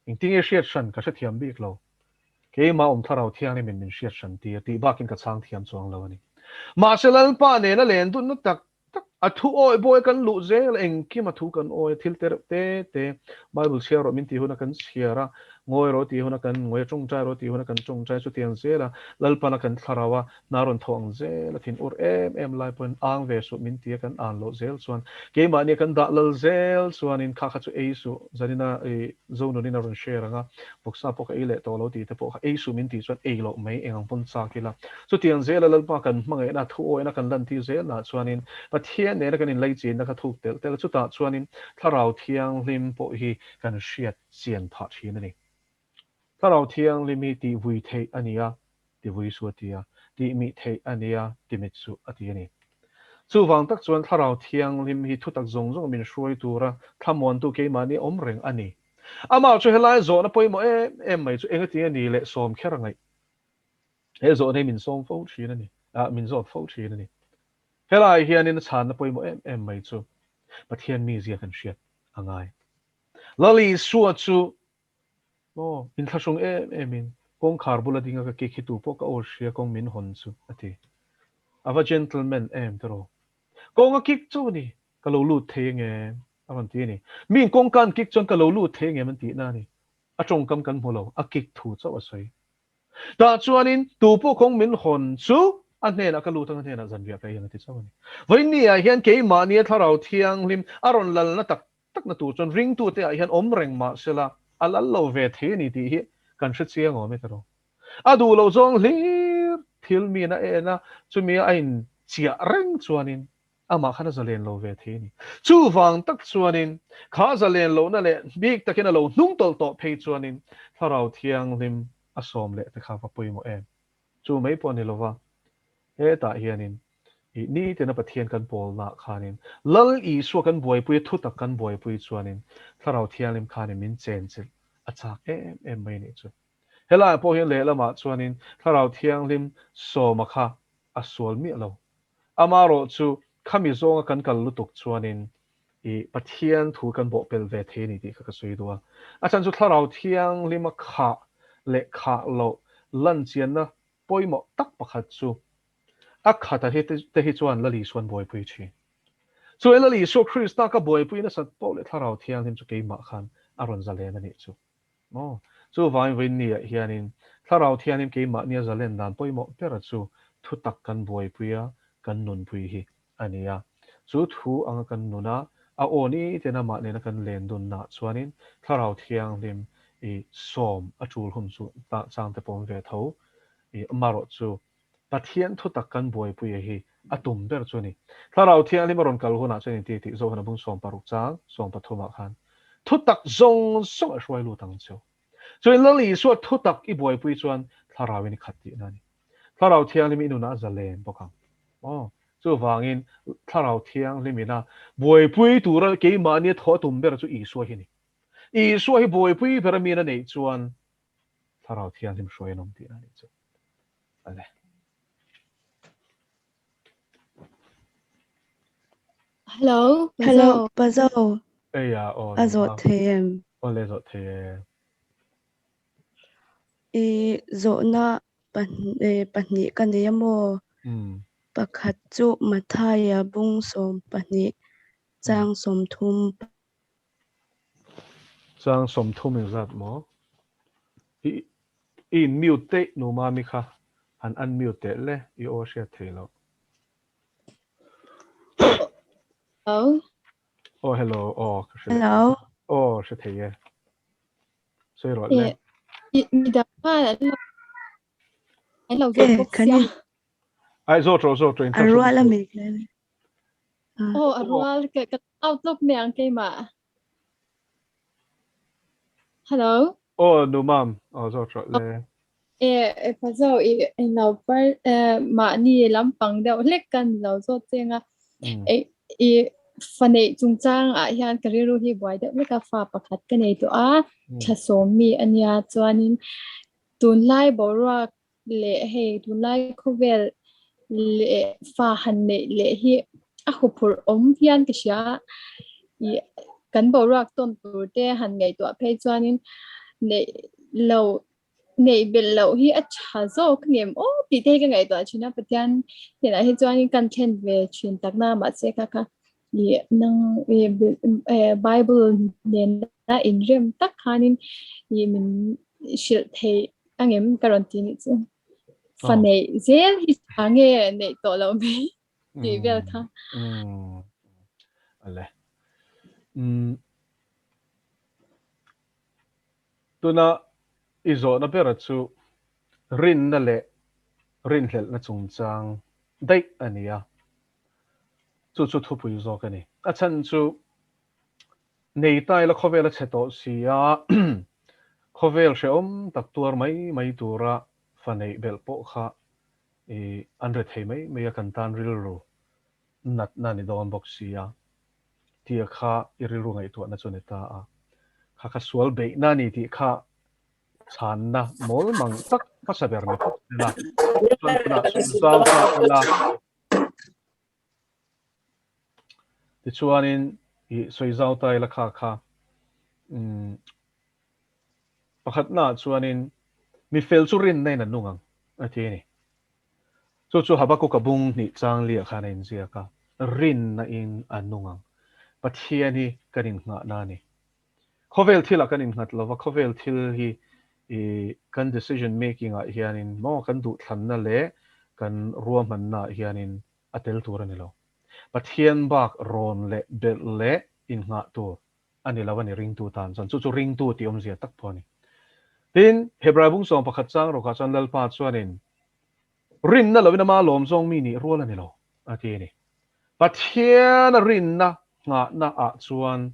Engtinge hriat hran ka hrethiam bik lo. Keimah awm thlarau thianghlimin min hriat hran tir tih bakin ka chhang thiam chuang lo a ni. Mahse Lalpa nena len dunna tak tak a thu awi bawi kan luh zel engkim a thu kan awi a thil te reuh te te Bible chhiar rawh min tih huna kan chhiar a ngawi rawh tih huna kan ngawi a tawngtai rawh tih huna kan tawngtai chutiang zel a Lalpana kan thlarau a hna rawn thawh ang zel a thin ur em em lai pawhin ang ve suh min ti a kan an loh zel chuan keimahni kan dah lal zel chuanin kha kha chu ei suh zanina i Zonunin a rawn share ang a vawksa pawh ka ei leh tawh lo tih te pawh kha ei suh min tih chuan ei loh mai eng ang pawn chak ila Chutiang zela Lalpa kan hmangaihna, thuawihna kan lantir zelnaah chuanin Pathian nena kan inlaichinna kha thuk telh telh a, chutah chuanin Thlarau Thianghlim pawh hi kan hriat chian phah thin a ni. Thlarau Thianghlim hi tihvui theih a ni a, tivui suh a ti a, tihmih theih a ni a, timit suh a ti a ni. Chuvang tak chuan Thlarau Thianghlim hi thutak zawng zawng min hruai tura thlamuantu keimahni awm reng a ni. Amah chu helai zawhna pawimawh em em mai chu engatinge ni leh sawm kher a ngaih? He zawhna hi min sawm fo thin a ni, ah min zawt fo thin a ni. Helai hianin a chhanna pawimawh em em mai chu Pathian mizia kan hriat a ngai. Lal Isua chu maw inthlahrung em emin kawngkhar bula dinga ka kik hi tu pawh ka aw hria kawng min hawn chu a ti. A va gentleman em tiraw? Kawng a kik chu a ni, ka lo lut thei angem a rawn ti a ni. Miin kawngka an kik chuan ka lo lut thei angem an tihna a ni. A tawngkam kan hmu lo, a kik thu chauh a sawi. Tah chuanin tu pawh kawng min hawn chu a hnenah ka lut ang, a hnenah zanriah ka ei ang a ti chauh a ni. Vawiinni ah hian keimahnia Thlarau Thianghlim a rawn lalna tak takna tur chuan ringtute ah hian awm reng mah sela a lal lo ve thei a ni tih hi kan hre chiang awm e tiraw. A duh loh zawng hlir thil miin a en a, chumi a inchiah reng chuanin Amah khan a zalen lo ve thei a ni. Chuvang tak chuanin kha zalen lohna leh bik takin a lo hnung tawlh tawh phei chuanin Thlarau Thianghlim a sawm leh te kha va pawimawh em? Chu mai pawh a ni lova, hetah hianin i nitina Pathian kan pawlnaah khanin Lal Isua kan buaipui a thutak kan buaipui chuanin Thlarau Thianghlim khanin min chenchilh a chak em em mai a nih chu. Helaiah pawh hian lehlamah chuanin Thlarau Thianghlim sawma kha a sual miah lo. Amaherawh chu khami zawnga kan kal lutuk chuanin i Pathian thu kan bawhpelh ve thei a ni tih kha ka sawi duh a. A chhan chu Thlarau Thianghlima khah leh khah loh lanchianna pawimawh tak pakhat chu a khata hi te hi chuan Lal Isuan buaipui thin. Chu Lal Isua Krista ka buaipui nasat poh leh Thlarau Thianghlim chu keimah khan a rawn zalen a nih chu. Maw? Chuvangin vawiinniah hianin Thlarau Thianghlim keimahnia zalen dan pawimawh bera chu thutak kan buaipui a, kan nunpui hi a ni a. Chu thu anga kan nun a, a aw ni ten amah nena kan len dunnaah chuanin Thlarau Thianghlim i sawm a tul hun chu chang te pawm ve tho i amarawh chu Pathian thutak kan buaipuia hi a tum ber chu a ni. Thlarau Thianghlim a rawn kal hunah chuan inti tih zawh hun a bung 16 chang 13 ah khan thutak zawng zawng a hruai lut ang cheu. Chuan Lal Isua thutak i buaipui chuan Thlarauin i khat tihna a ni. Thlarau Thianghlim i nunah a zalen bawk ang. Aw, chuvangin Thlarau Thianghlim ina buaipui tura keimahnia thaw a tum ber chu Isua hi a ni. Isua hi buaipui ber a min a neih chuan Thlarau Thianghlim hruai an awm tihna a nih chu. Ale. Hello, Hello, Pazo. Eia, aw. A zawh thei em? Aw le zawh thei e. I zawhna pahnih ka nei a maw? Pakhat chu Mathaia bung 12 chang 30. Chang 30 engzat maw? I i in mute daih nu mami kha han unmute teh le i aw a hriat thei loh. Hello. Oh hello oh ka hre Hello. Oh hre thei e. Sawi rawh le. Mi dang khan an lo an lo zawt bawk sia. Ai zawt rawh zawt rawh in A rual a mi hle. Oh a rual ka ka outlook mai ang keimah. Hello. Oh nu mam oh zawt rawh le. E e pazo i lo par mahni lampang deuh hlek kan lo zawt cheng a. E i fa neih chungchang ah hian ka rilru hi buai deuh hlek a fa pakhat ka nei tawh a thla sawm mi ania chuanin tunlai boruak leh hei tunlai khawvel leh fa han neih leh hi a huphurh awm hian ka hria i kan boruak tawn tur te han ngaihtuah phei chuanin neih lo neih belh loh hi a tha zawk ngem aw tih te hi ka ngaihtuah thin a Pathian hnenah hi chuanin kan thlen ve thin takna mahse kha kha i nang i Bible nena inrem tak khanin i min hrilh theih angem ka rawn ti nih chu. Fa neih zel hi tha nge neih tawh loh mai tih vel kha. Ale. Tuna i zawhna bera chu rinna leh rinhlelhna chungchang daih a ni a. Chu chu thupui zawk a ni. A chhan chu nei ta ila khawvel a chhe tawh si a, khawvel hrehawm tak tuar mai mai tura fa neih belh pawh kha i an re thei mai mai a, kan tan rilru natna a ni dawn bawk si a, tia kha i rilru ngaihtuahna chu a ni ta a. Kha kha sual beihna a ni tih kha chhanna mawl mang tak hmasa ber ni phawt ila, chuan tunah sawi zau ta ila. Tichuanin i sawi zau ta ila kha kha umm pakhatnaah chuanin mi fel chu rinna in a nung ang a ti a ni. Chu chu Habakuka bung hnih chang liah khan a inziak a, rinna in a nung ang. Pathian hi kan innghahna a ni. Khawvel thilah kan innghat lova, khawvel thil hi i kan decision making ah hianin maw kan duhthlanna leh kan ruahmanna ah hianin a tel tur a ni lo. Pathian bak rawn leh belh leh innghah tur a ni lo a ni ringtu tan chuan. Chu chu ringtu tih awmzia tak pawh a ni. Tin, Hebrai bung 11 chang rawkah chuan Lalpa chuanin rinna loin ama lawm zawng mi nih rual a ni lo a ti a ni. Pathiana rinna nghahna ah chuan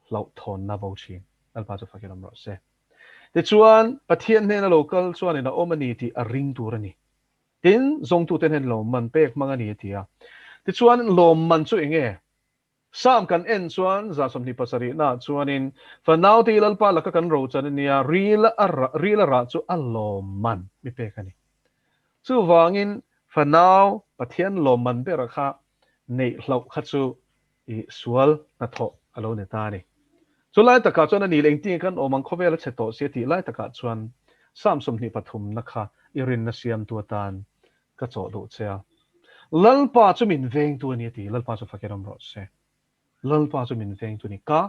hlauhthawnna bo thin. Lalpa chu fakin awm rawh se. Tichuan, Pathian hnena lo kal chuanin a awm a ni tih a ring tur a ni. Tin, zawngtute hnen lawmman pek hmang a ni a ti a. Tichuan, lawmman chu eng nge? Psalm kan en chuan 27 naah chuanin, Fanaute i Lalpa laka kan rochan a nia, ril a ril a rah chu a lawmman mi pek a ni. Chuvangin, fanau Pathian lawmman bera kha neih hlauh kha chu i sual hnathawh a lo ni ta a ni. Chu lai takah chuan a ni leh engtin kan awm ang khawvel a chhe tawh si a tih lai takah chuan Psalm 23 na kha i rinna siamtu atan ka chawh duh che a. Lalpa chu min vengtu a ni a ti. Lalpa chu fakin awm rawh se. Lalpa chu min vengtu a ni. Ka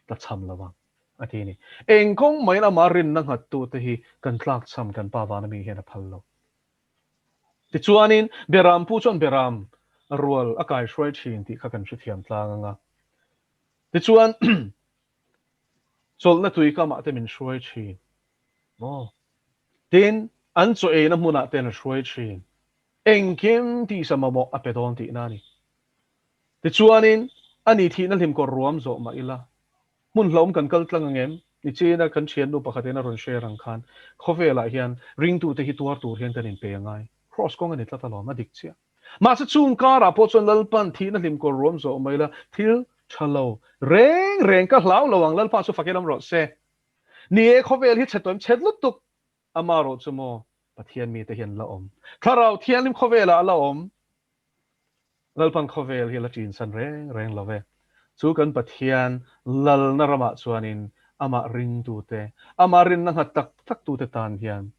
tla cham lo ang a ti a ni. Eng kawng maiin amah rinna nghattute hi kan tlak cham kan Pa vana mi hian a phal lo. Tichuanin Beram pu chuan Beram. rual a kaihruai thin tih kha kan hrethiam tlang ang a. Tichuan, chawlhna tui kamah te min hruai thin. Maw? Tin, an chaw eina hmunah ten a hruai thin. Engkim tisa mamawh a pe dawn tihna a ni. Tichuanin, a ni thihna hlim kawr ruam zawh mah ila, hmun hlauhawm kan kal tlang ang em? Nichina kan thiannu pakhatin a rawn share ang khan, khawvelah hian ringtute hi tuar tur hian kan inpe a ngai. Kraws kawng a ni tlat alawm, a dik chiah. Mahse chung karah pawh chuan Lalpan thihna hlim kawr ruam zawh mai ila, thil tha lo reng reng ka hlau lo ang, Lalpa chu fakin awm rawh se. Ni e, khawvel hi chhe tawim chhet lutuk, ama rawh chu maw Pathian mite hian la awm. Thlarau Thianghlim khawvelah a la awm. Lalpan khawvel hi a la ṭinsan reng reng lo ve. Chu kan Pathian lalna ramah chuanin amah ringtute, amah rinna nghat tak taktute tan hian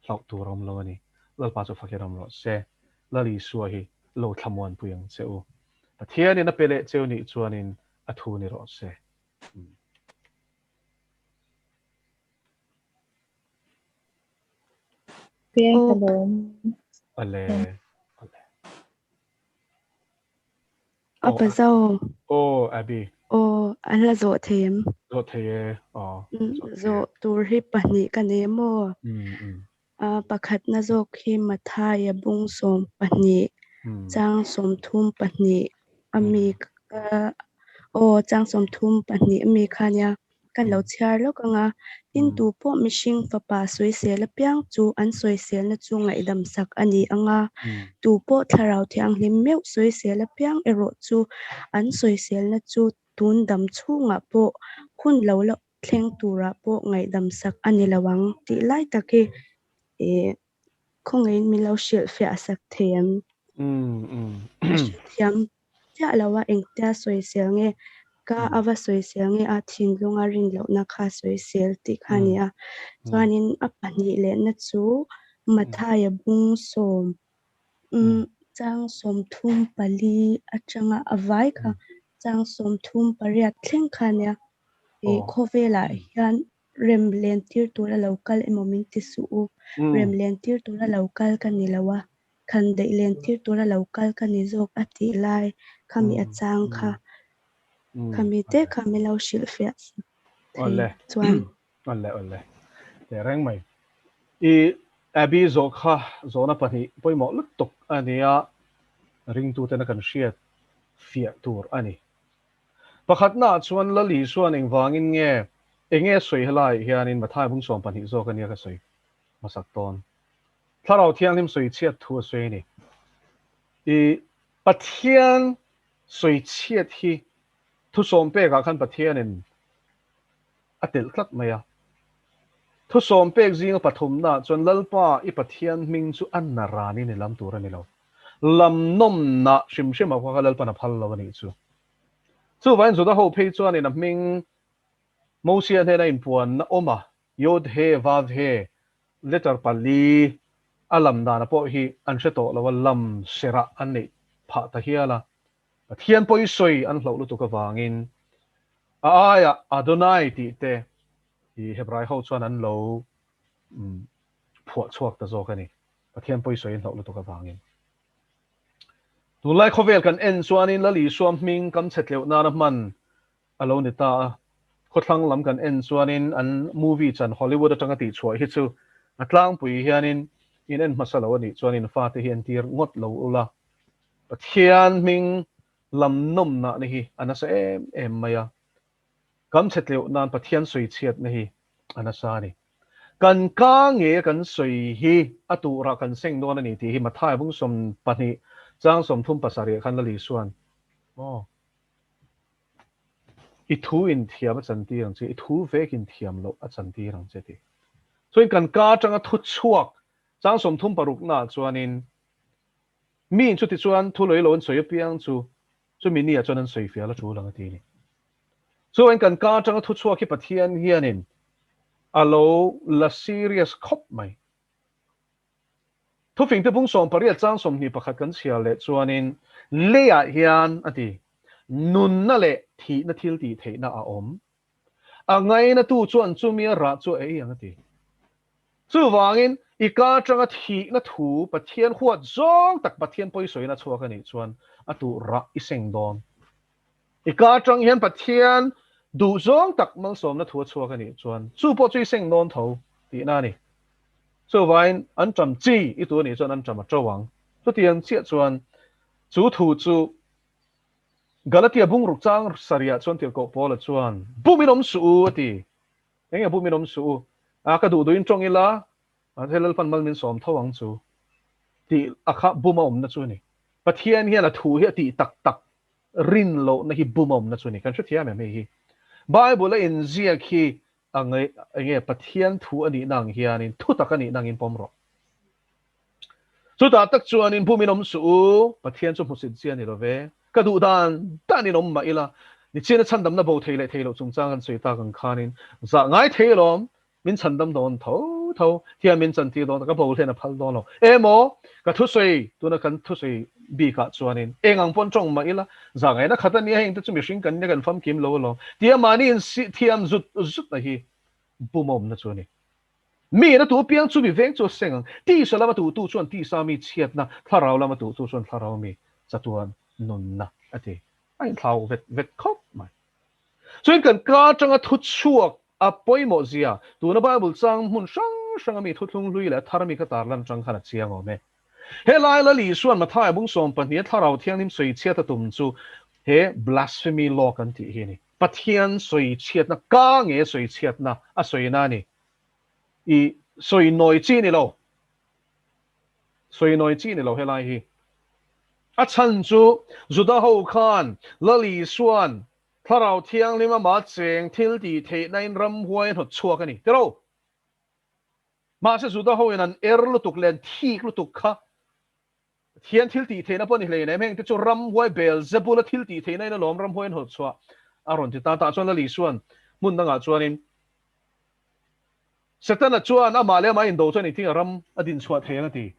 hlauh tur a awm lo a ni. Lalpa chu fakin awm rawh se. Lal Isua hi lo thlamuanpui ang che u. Pathianin a pe leh cheu nih chuanin a thu ni rawh se. Ale ale. Apa zo. Oh Abby. Oh an la zawh thei em? Zawh thei e. Oh. Zawh tur hi pahnih ka nei maw? Pakhatna zawk hi Mathaia bung 12 chang 32 ami aw chang 32 ami kha nia. Kan lo chhiar lawk ang a, tin tu pawh mihring fapa sawisel apiang chu an sawiselna chu ngaihdam sak a ni ang a, tu pawh thlarau thianghlim meuh sawisel apiang erawh chu an sawiselna chu tun dam chhungah pawh hun lo la thleng turah pawh ngaihdam sak a ni lo ang tih lai tak hi khawngaihin min lo hrilhfiah sak thei em? Ka hrethiam chiah lo a, engtia sawisel nge ka a va sawisel nge a thinlunga rin lohna kha sawisel tih kha a ni a. Chuanin a pahnih lehna chu Mathaia bung sawm chang 34 atanga a vai kha chang 38 thleng kha a nia. Khawvelah hian Rem len tir tura lo kal emaw min ti suh u. Rem len tir tura lo kal ka ni lo a, khan daih len tir tura lo kal ka ni zawk a tih lai khami a chang kha. Khami te kha min lo hrilhfiah sak thei chuan. Awle awle. Teh reng mai. I Abby zawh kha zawhna pahnih pawimawh lutuk a nia, ringtuten a kan hriat fiah tur a ni. Pakhatnaah chuan Lal Isua'n engvangin nge enge a sawi helaiah hianin Mathai bung 12 zawk ania ka sawi hmasak dawn. Thlarau Thianghlim sawi chhiat thu a sawi a ni. I Pathian sawi chhiat hi thusawm pekah khan Pathianin a telh tlat mai a. Thusawm pek zinga pathumnaah chuan Lalpa i Pathian hming chu a na ranin i lam tur a ni lo. Lam nawmna hrim hrim ah kha Lalpan a phal lo a nih chu. Chuvangin Juda ho phei chuanin a hming Mosia hnena inpuanna awm a, Yod He Vav He, letter pali a lam dana pawh hi an hre tawh lo a, lam serah an neih phah ta hial a. Pathian pawi sawi an hlauh lutuk avangin a aiah Adonai tih te hi Hebrai ho chuan an lo phuah chhuak ta zawk a ni. Pathian pawi sawi an hlauh lutuk avangin. Tunlai khawvel kan en chuanin Lal Isua hming kam chhe tleuh nana hman a lo ni ta a. Khawthlang lam kan en chuanin an movie chan Hollywood atanga tihchhuah hi chu a tlangpui hianin in en hmasa lo a nih chuanin fate hi entir ngawt lo ula. Pathian hming lam nawmnahna hi a nasa em em mai a. Kam chhe tleuh nan Pathian sawi chhiatna hi a nasa a ni. Kan ka nge a kan sawi hi a turah kan seng dawn a ni tih hi Matthai bung 12 chang 37 khan Lal Isua'n maw i thu in thiam a chantir ang che, i thu vek in thiam loh a chantir ang che tih. Chuan kan ka atanga thu chhuak chang 36 naah chuanin mi in chuti chuan thu lawilo an sawi apiang chu chumi ni ah chuan an sawi fial a tul ang a ti a ni. Chuan kan ka atanga thu chhuak hi Pathian hianin a lo la serious khawp mai. Thufing te bung 18 chang 21 kan chhiar leh chuanin leiah hian a ti, nunna leh thihna thil tih theihna a awm. A ngainatu chuan chumi a rah chu a ei ang a ti. Chuvangin i ka atanga thihna thu Pathian huat zawng tak Pathian pawisawina chhuak a nih chuan a tuh rah i seng dawn. I ka atang hian Pathian duhzawng tak malsawmna thu a chhuak a nih chuan chu pawh chu i seng dawn tho tihna a ni. Chuvain an ṭam chi i tu a nih chuan an ṭam a ṭo ang. Chutiang chiah chuan chu thu chu Galatia bungruk chang sarihah chuan tirhkoh Paula chuan, Bumin awm suh u a ti. Eng nge bumin awm suh u? A, ka duh duhin ṭawng ila, mahse Lalpan mal min sawm tho ang chu tih a kha bum a awmna chu a ni. Pathian hian a thu hi a tih tak tak rin lohna hi bum a awmna chu a ni. Kan hrethiam em hei hi? Bible a inziak hi a eng nge Pathian thu a nihna ang hianin thu tak a nihna angin pawm rawh. Chutah tak chuanin bumin awm suh u, Pathian chu hmusit zia ni lo ve. Ka duh dan danin awm mah ila, nichina chhandamna bo thei leh thei loh chungchang kan sawi tak ang khanin zah ngai thei alawm, min chhandam dawn tho tho, thiam min chantir dawn ka bo hlen a phal dawn lo. Emaw, ka thusawi, tuna kan thusawi bikah chuanin eng ang pawn tawng mah ila, zah ngaihna khat a nia, heng te chu mihring kan nia kan famkim lo alawm, tia mahni inthiam zut zutna hi bumawmna chu a ni. Mi in a tu piang chu mi veng chu a seng ang. Tisa lama tuhtu chuan tisa mi chhiatna, thlarau lama tuhtu chuan thlarau mi chatuan nunna a ti. A inthlau vet vet khawp mai. Chuan kan ka atanga thu chhuak a pawimawh zia tuna Bible chang hmun hrang hranga mi thuthlung hlui leh a thar mi kha tarlan atang khan a chiang awm e. Helai Lal Isuan Matthai bung 12 a thlarau thianghlim sawi chhiat a tum chu he blasphemy law kan tih hi a ni. Pathian sawi chhiatna ka nge sawi chhiatna a sawina a ni. I sawi nawi chi ni lo. Sawi nawi chi ni lo helai hi. A chhan chu Juda ho khan Lal Isuan Thlarau Thianghlim ama cheng thil tih theihna in ramhuai a hnawt chhuak a ni. Tiro! Mahse Juda ho in an er lutuk leh an thik lutuk kha Pathian thil tih theihna pawh a ni hlei nem. Heng te chu ramhuai Beelzebul-a thil tih theihna in alawm ramhuai an hawlh chhuah a rawn ti ta. Tah chuan Lal Isuan hmun dangah chuanin Setana chuan amah leh amah indo chuan engtin a ram a din chhuah thei ang a ti.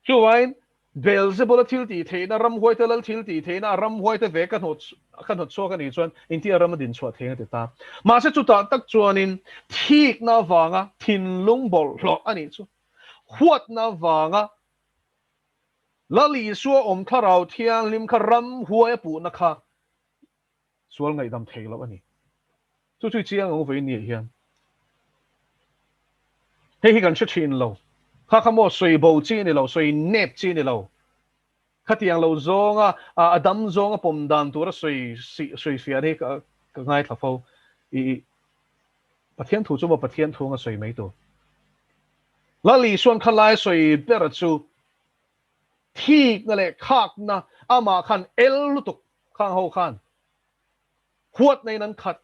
Chuvain Beelzebul-a thil tih theihna, ramhuai te lal thil tih theihna, a ramhuai te ve ka hnawt ka hnawt chhuak a nih chuan engtin a ram a din chhuah thei ang a ti ta. Mahse chutah tak chuanin thikna avanga thinlung bawlhhlawh a nih chu. Huatna vanga Lal Isua awm thlarau thianghlim kha ramhuai a puhna kha sual ngaihdam thei loh a ni. Chu chu i chiang ang vawiin ni ah hian. Hei hi kan hre thin lo. Kha kha maw sawi bo chi a ni lo, sawi nep chi a ni lo. Khatiang lo zawnga a dam zawnga pawm dan tura sawi sawi fiah hi ka ngaithla fo. I Pathian thu chu maw Pathian thu anga sawi mai tur. Lal Isuan kha lai sawi bera chu thikna leh khakna amah khan el lutuk khang ho khan huatna in an khat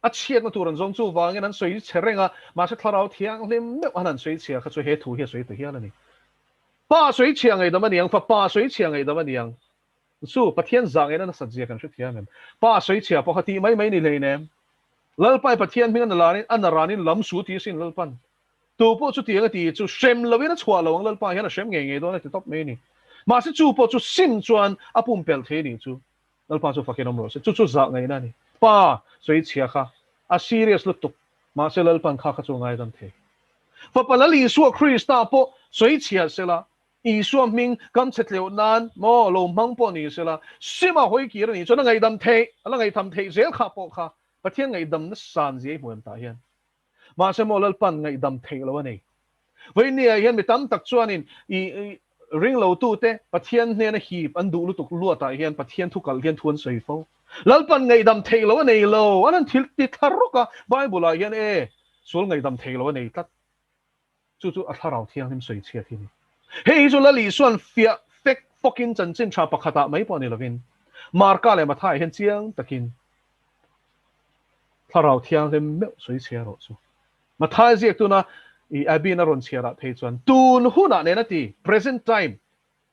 a chhiatna tur an zawng chu vangin an sawi chhe reng a, mahse thlarau thianghlim meuh an han sawi chhia kha chu he thu hi a sawi ta hial a ni. Pa sawi chhia ngaihdam a niang, fapa sawi chhia ngaihdam a niang. Chu Pathian zah ngaihna nasat zia kan hrethiam em? Pa sawi chhia pawh kha tih mai mai ni hlei nem. Lalpai Pathian hming a nalanin a naranin lam su ti asin Lalpan. Tu pawh chu tiang a ti chu hrem loin a chhuah lo ang Lalpa hian a hrem ngei ngei dawn a ti tawp mai a ni. Mahse chu pawh chu sim chuan a pumpelh thei a nih chu. Lalpa chu fakin awm rawh se. Chu chu zah ngaihna a ni. Pa sawi chhia kha a serious lutuk. Mahse Lalpan kha kha chu a ngaidam thei. Fapa Lal Isua Krista pawh sawi chhia sela, Isua hming kam chhe tleuh nan maw lo hmang pawh ni sela, sima hawi kir a nih chuan a ngaihdam theih, a la ngaihtham theih zel kha pawh kha Pathian ngaihdamna san zia i hmu em tah hian. Mahse maw Lalpan ngaihdam theih lo a nei. Vawinia hian mi tam tak chuanin i ringlotute Pathian hnena hip an duh lutuk luatah hian Pathian thu kalh hian thu an sawi fo. Lalpan ngaihdam theih lo a nei lo, an han thil ti thla rawk a, Bible-ah hian e, sual ngaihdam theih lo a nei tlat. Chu chu a thlarau thianghlim sawi chhiat hi a ni. Hei hi chu Lal Isuan fiah fek fawkin chanchin tha pakhatah mai pawh ni lovin Marka leh Mathai hian chiang takin thlarau thianghlim meuh sawi chhia rawh chu. Mathai ziak tuna i Abby-in a rawn chhiarah phei chuan tun hunah nen a ti, present time,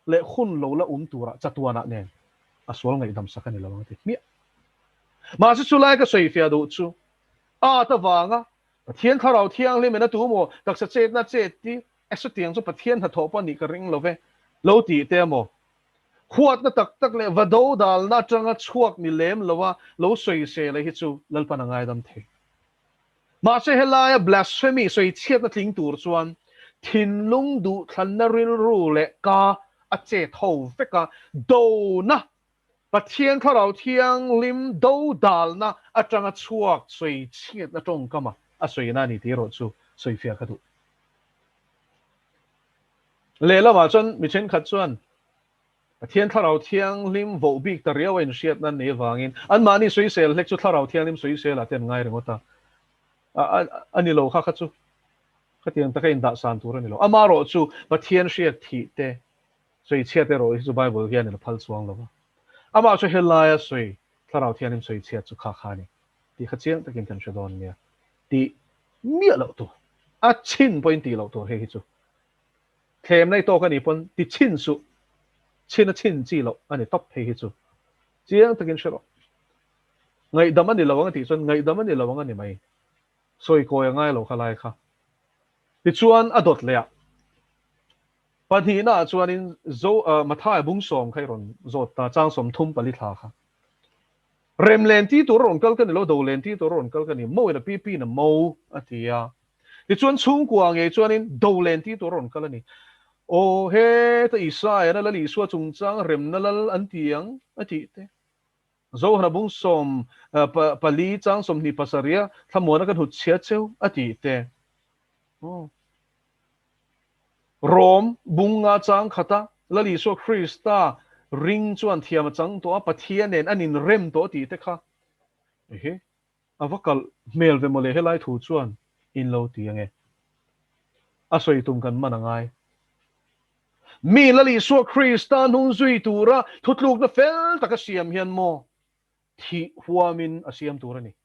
leh hun lo la um turah chatuanah nen a sual ngaihdam sak a ni lo ang a ti hmiah. Mahse chulai ka sawi fiah duh chu at avanga Pathian thlarau thianghlim in a tu maw taksa chetna chet ti e chutiang chu Pathian hnathawh pawh nih ka ring lo ve lo tih te maw huatna tak tak leh va do dalna atanga chhuak ni lem lo a lo sawisel hi chu Lalpan a ngaidam thei. Mahse helaia blasphemy sawi chhiatna tling tur chuan thinlung duhthlanna rilru leh ka a chet ho vek a, dona, Pathian Thlarau Thianghlim do dalna atanga chhuak sawi chhiatna tawngkama a sawina a ni tih erawh chu sawifiah ka duh. Lehlamah chuan mi thenkhat chuan Pathian Thlarau Thianghlim voh bik ta riau a inhriatna an nei avangin anmahni sawisel hlek chu Thlarau Thianghlim sawiselah te an ngai ringawt a, a ni lo kha kha chu khatiang taka indahsan tur a ni lo. Amaherawh chu Pathian hriat thih te sawi chhiat erawh hi chu Bible hianin a phal chuang lo va. Amah chu helaia sawi Thlarau Thianghlim sawi chhiat chu kha kha a ni tih kha chiang takin kan hre dawn nia tih miah loh tur, a chhin pawhin tih loh tur hei hi chu. Thlemna i tawk a nih pawn ti chhin suh, chhin a chhin chi loh a ni tawp hei hi chu. Chiang takin hre rawh. Ngaihdam a ni lo ang a tih chuan ngaihdam a ni lo ang a ni mai. Sawi kawi a ngai lo kha lai kha. Tichuan a dawt leh ah pahnihna ah chuanin Zo Mathai bungsawm kha i rawn zawt ta, chang 34 thla kha. Rem len ti tur a rawn kal ka ni lo, do len ti tur a rawn kal ka ni, mo in a pi pi in a mo a ti a. Tichuan chhungkua ngei chuanin do len ti tur a rawn kal a ni. Aw heta Isaiah-na Lal Isua chungchang remna lal an ti ang a tih te. Zohana bung 14 chang 27 a thlamuana ka hnut chhia cheu a tih te. Aw. Rom bung nga chang khata Lal Isua Krista ring chuan thiam a chang tawh a, Pathian nen an inrem tawh tih te kha. Ehe, a va kalh hmel ve mawle helai thu chuan in lo ti ange. A sawi tum kan man a ngai. Mi Lal Isua Krista hnung zui tura thutlukna fel taka siam hian maw thih huamin a siam tur a ni.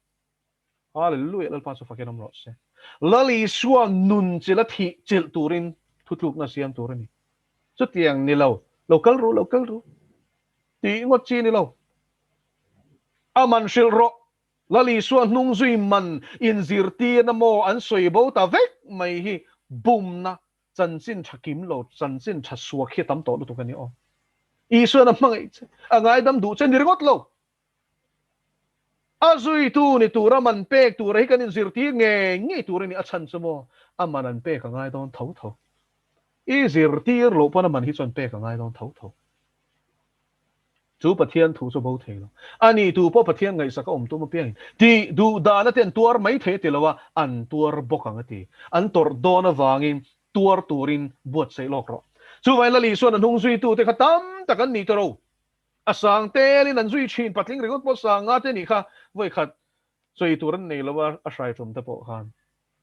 Hallelujah, Lalpa chu fakin awm rawh se. Lal Isua nun chilh a thih chilh turin thutlukna siam tur a ni. Chutiang ni lo, lo kal ru, lo kal ru tih ngawt chi ni lo. A man hrilh rawh. Lal Isua hnung zui man inzirtirna maw an sawi bo ta vek mai hi bumna chanchin tha kim lo, chanchin tha suak hi a tam tawh lutuk a ni aw. Isuan a hmangaih che, a ngaidam duh che ni ringawt lo. A zuitu ni tura man pek tura hi kan inzirtir ngei ngei tur a ni, a chhan chu maw a man an pek a ngai dawn tho tho. I zirtir loh pawn a man hi chuan pek a ngai dawn tho tho. Chu Pathian thu chu bo thei lo. A ni tu pawh Pathian ngaihsak a awm tum apiangin tih duh dana te an tuar mai thei a ti lo a, an tuar bawk ang a ti. An tawrh dawn avangin tuar turin buatsaih lawk rawh. Chuvangin Lali chuan a hnung zuitute kha tam tak an ni ta ro. A sang telin an zui thin, patling ringawt pawh sang nga te nih kha vawikhat sawi tur an nei lo a, a hrai tum te pawh khan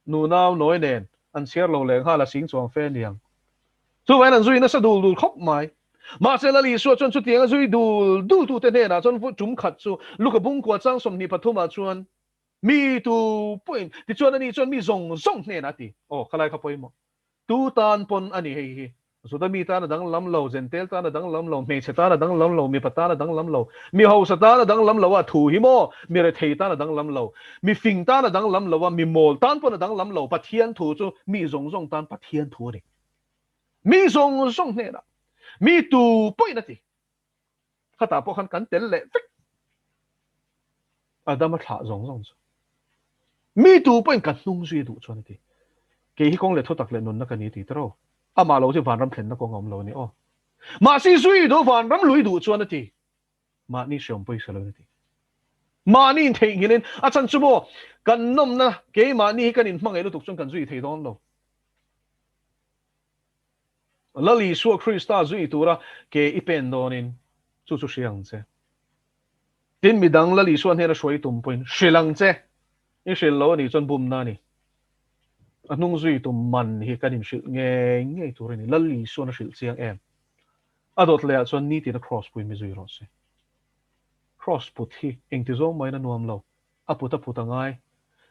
nunau nawi nen an chhiar lo leh nghal a sing chuang fe niang. Chuvangin an zui nasa dul dul khawp mai. Mahse Lal Isua chuan chutiang a zui dul dul tute hnenah chuan tum khat chu Luka bungkua chang 23 ah chuan mi tu pawhin tichuan ani chuan mi zawng zawng hnenah a ti. Aw khalai kha pawimawh. Tu tan pawn a ni hei hi. Juda mi tan a danglam lo, Jentel tan a danglam lo, hmeichhe tan a danglam lo, mipa tan a danglam lo, mi hausa tan a danglam lo a, thu hi maw mi rethei tan a danglam lo, mi fing tan a danglam lo a, mi mawl tan pawn a danglam lo, Pathian thu chu mi zawng zawng tan Pathian thu a ni. Mi zawng zawng hnenah mi tu pawhin a ti. Khatah pawh khan kan tel leh vek. Adama thlah zawng zawng chu. Mi tu pawhin ka hnung zui a duh chuan a ti. Kei hi kawng leh thutak leh nunna ka ni ti tawrh. Amah lo chu vanram thlenna kawng a awm lo a ni aw. Mahse zui duh vanram lui duh chuan a ti. Mahni hreawm pawisa lo in a ti. Mahni in theihnghilhin a chan chu maw kan nawmna keimahni hi kan inhmangaih lutuk chuan kan zui thei dawn lo. Lal Isua Krista zui tura ke i pen dawnin chu chu hria ang che. Tin, midang Lal Isua hnena hruai tum pawhin hrilh ang che. I hrilh lo a nih chuan bumna a ni. A hnung zui tum man hi kan inhrilh ngei ngei tur a ni. Lal Isuan a hrilh chiang em? A dawt lehah chuan nitin a kraws puin mi zui rawh se. Kraws put hi engti zawng mahin a nuam lo. A put a put a ngai.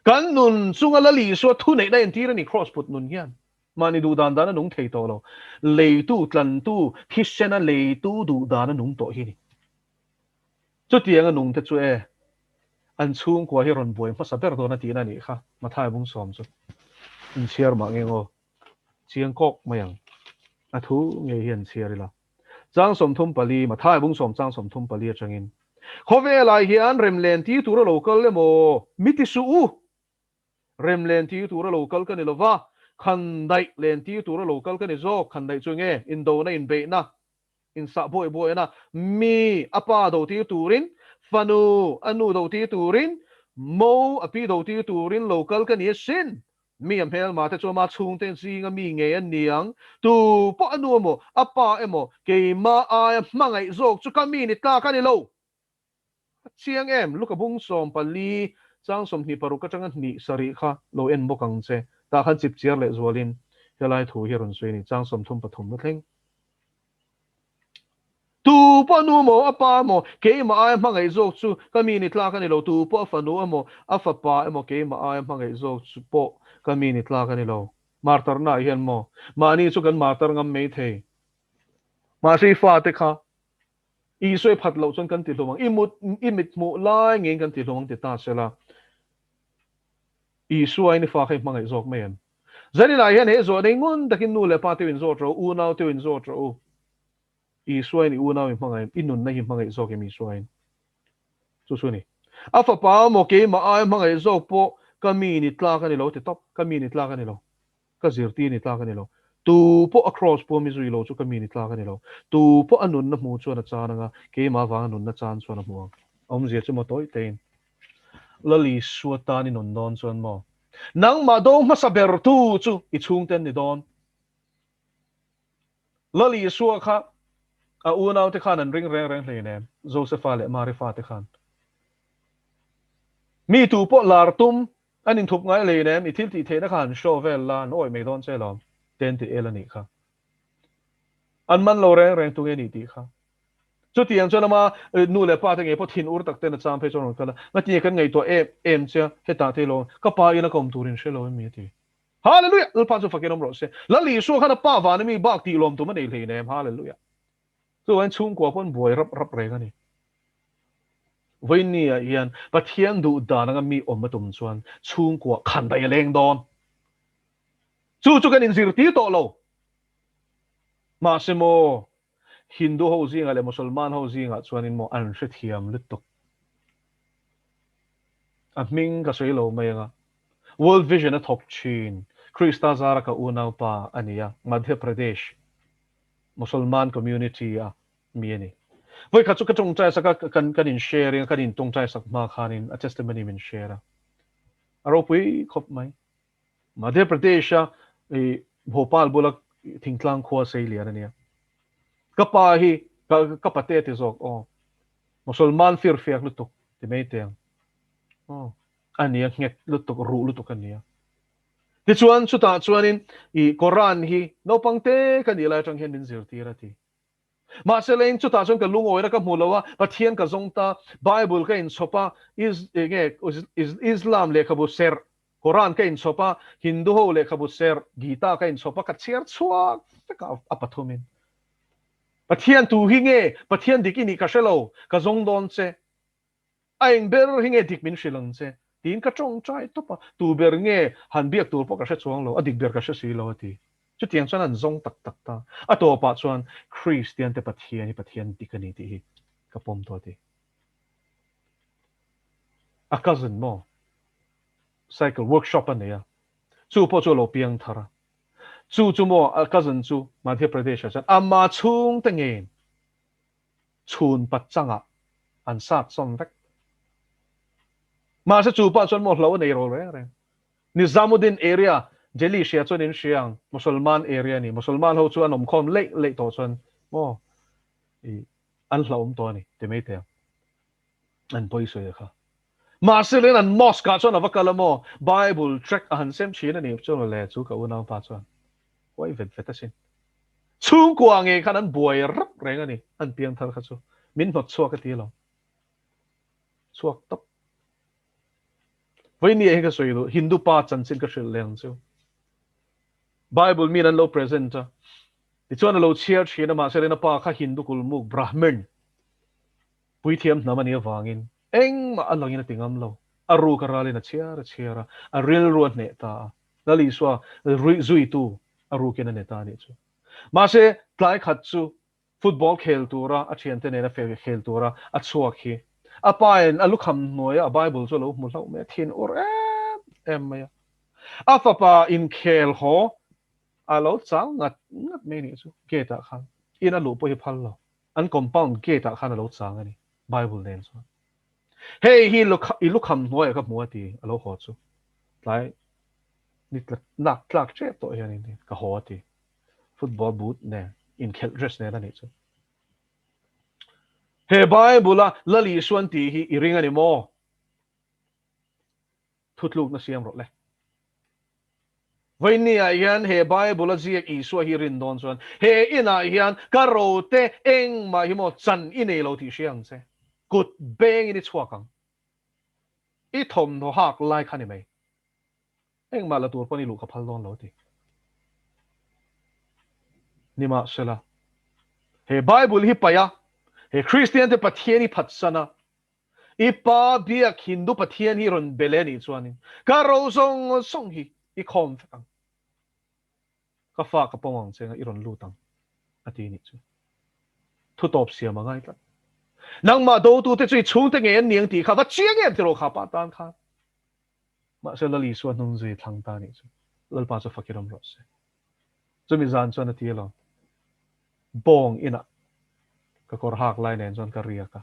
Kan nun chunga Lal Isua thuneihna entir a ni kraws put nun hian. Mahni duh dan dan a nung thei tawh lo. Leitu, tlantu, thisena leitu duh dan a nung tawh hi ni. Chutiang a nung te chu e, an chhungkua hi rawn buai hmasa ber dawn a tihna a nih kha, Mathai bung sawm chu. Inchhiar mah nge ngaw? Chiang kawk mai ang. A thu ngei hi an chhiar ila. Chang 34, Mathai bung sawm chang 34 atangin, Khawvelah hian remlen ti tura lo kal emaw mi ti suh u? Rem len tir tura lo kal ka ni lova, khan daih len tir tura lo kal ka ni zawk. Khan daih chu enge? Indona, inbeihna. In sah buai buai ana mi a pa do tir turin, fanu a nu do tir turin, mo a pi do tir turin lo kal ka ni asin. Mi a hmelma te chu ama chhungte zinga mi ngei an ni ang. Tu pawh a nu emaw, a pa emaw, keimah aia hmangaih zawk chu ka mi ni tlak a ni lo. A chiang em? Luka bung 14 chang 26 atanga hnih sarih kha lo en bawk ang che. Tah khan chip chiar leh zualin helai thu hi a rawn sawi a ni. Chang 33 na thleng. Tu pawh a nu maw, a pa maw, keimah aia hmangaih zawk chu ka mi ni tlak a ni lo. Tu pawh a fanu emaw, a fapa emaw keimah aia hmangaih zawk chu pawh ka mi ni tlak a ni lo. Martarnaah hian maw, mahni chu kan martar ngam mai thei. Mahse i fate kha Isua i phat loh chuan kan ti hlum ang, i mut, i mit hmuh lai ngeiin kan ti hlum ang ti ta sela, Isua in i fa kha i hmangaih zawk mai em? Zaninah hian he zawh nei ngun takin nu leh pa teuh in zawt rawh u, unau teuh in zawt rawh u. Isua in i unau i hmangaih em? I nunna hi hmangaih zawk em Isua in? Chu chu a ni. A fapa maw keimah aia hmangaih zawk pawh ka mi ni tlak a ni lo ti tawp, ka mi ni tlak a ni lo. Ka zirtir ni tlak a ni lo. Tu pawh a kraws pawh mi zui lo chu ka mi ni tlak a ni lo. Tu pawh a nunna hmu chuan a chan anga, keimah vanga nunna chan chuan a hmu ang. Awmzia chu maw tawi tein Lal Isua tan i nun dawn chuan maw? Nangmah do hmasa ber tu chu i chhungte an ni dawn. Lal Isua kha a unaute khan an ring reng reng hleinem, Josefa leh Mari fate khan. Mi tu pawh lar tum An inthup ngai hlein em, i thil tih theihna kha han show vel la, an awih mai dawn che lawm, te an ti el a nih kha. An man lo reng reng tunge nih tih kha. Chutiang chuan ama nu leh pa te ngei pawh thin ur tak ten a chang phei chuan rawn kal a, ngatinge kan ngaihtuah em em che a, hetah te ilo ka pa ina ka awm tur in hre lo em mi a ti. Hallelujah! Lalpa chu fakin awm rawh se. Lal Isua khan a pa vana mi bak tih lawm tum a nei hlein em, Hallelujah! Chuvain chhungkua pawh an buai rap rap reng a ni. Vawinia hian Pathian duh dan anga mi awm a tum chuan chhungkua khan daih a leng dawn. Chu chu kan inzirtir tawh lo. Mahse maw, Hindu ho zingah leh Musalman ho zingah chuanin maw an hrethiam lutuk. A hming ka sawi lo mai anga World Vision a thawk thin Krista zara ka unaupa a ni a, Madhya Pradesh. Musalman community a mi a ni. Vawikhat chu ka tawngtai sak a, kan kan in sharing a, kan in tawngtai sak hma khanin a testimony min share a. A ropui khawp mai. Madhya Pradesh a i Bhopal bula thingtlang khua sei lian a nia. Ka pa hi ka ka pate ti zawk aw. Musalman firfiak lutuk ti mai teng. Aw a nia nghet lutuk ruh lutuk a nia. Tichuan chutah chuanin i Koran hi naupang te ka nih lai atang hian min zirtir a ti. Mahse leng chutah chuan ka lungawina ka hmu lo a, Pathian ka zawng ta, Bible ka inchhawp a, Is enge Islam lehkhabu serh Koran ka inchhawp a, Hindu ho lehkhabu serh Gita ka inchhawp a, ka chhiar chhuak vek a a pathumin. Pathian tu hi nge Pathian dik i nih ka hre lo, ka zawng dawn che. A eng ber hi nge dik min hrilh ang che? tiin ka tawngtai tawp a, tu ber nge han biak tur pawh ka hre chuang lo, a dik ber ka hre si lo a ti. Chutiang chuan an zawng tak tak ta. A tawpah chuan Kristian te Pathian hi Pathian dik a ni tih hi ka pawm tawh a ti. A cousin maw cycle workshop a nei a, chu pawh chu a lo piang thar a. Chu chu maw a cousin chu Madhya Pradesh ah chuan ama chhungte ngeiin chhun pachangah an sat sawm vek. Mahse chu pah chuan maw hlo a nei ro reng reng. Nizamuddin area, Delhi hria chuan in hria ang, Musalman area a ni. Musalman ho chu an awmkhawm leih leih tawh chuan maw i an hlauhawm tawh a ni ti mai teh ang. An pawi sawi a kha. Mahse len an mosque ah chuan a va kal a maw, Bible tract a han sem thin a ni chuan le chu ka unaupa chuan huai vet vet asin. Chhungkua ngei khan an buai rap reng a ni, an piang thar kha chu min hnawt chhuak a ti lo. Chhuak tawp. Vawinia hi ka sawi duh, Hindu pa chanchin ka hrilh leh ang chu. Bible min an lo present a, tichuan a lo chhiar thin a, mahse len a pa kha Hindu kulmuk Brahmin puithiam hnam a nih avangin engmah a langin a ti ngam lo. A ruk a ralin a chhiar a chhiar a, a rilru a hneh ta a. Lal Isua zuitu a rukin a ni ta a nih chu. Mahse, tlai khat chu football khel tura a thiante nena khel tura a chhuak hi a pain a lukham hnuaia a Bible chu a lo hmu hlauh mai a, thin ur em em mai a. A fapa inkhel haw a lo chang ngat ngat mai a nih chu gate ah khan. In a luh pawh hi phal lo. An compound gate ah khan a lo chang a ni, Bible nen chuan. Hei hi i lukham hnuaiah ka hmu a ti, a lo haw chu. Tlai ni nak tlak tep tawh hianin ka haw a ti. Football boot nen, inkhelh dress nen a nih chu. He Bible a Lal Isuan tih hi i ring a ni maw? Thutlukna siam rawh le. Vawiinniah hian he Bible a ziak Isua hi rin dawn chuan he inah hian ka rote engmah hi maw chan i nei lo tih hria ang che. Kut bengin i chhuak ang. I thawmhnaw hak lai kha ni mai. Engmah la tur pawn i luh ka phal dawn lo ti. Nimahsela, he Bible hi paih a, he Kristian te Pathian hi phatsan a, i pa biak Hindu Pathian hi rawn be leh anih chuanin ka ro zawng zawng hi i khawm vek ang. Ka fa ka pawm ang che nga i rawn lut ang a ti nih chu. Thu tawp siam a ngai tlat. Nangmah dotute chu i chhungte ngei an ni ang tih kha va chiang em tiraw kha pa tan khan. Mahse Lal Isua hnung zui thlang ta nih chu Lalpa chu fakir awm rawh se. Chumi zan chuan a ti alawm. Bawng inah ka kawr hak lai nen chuan ka riak a.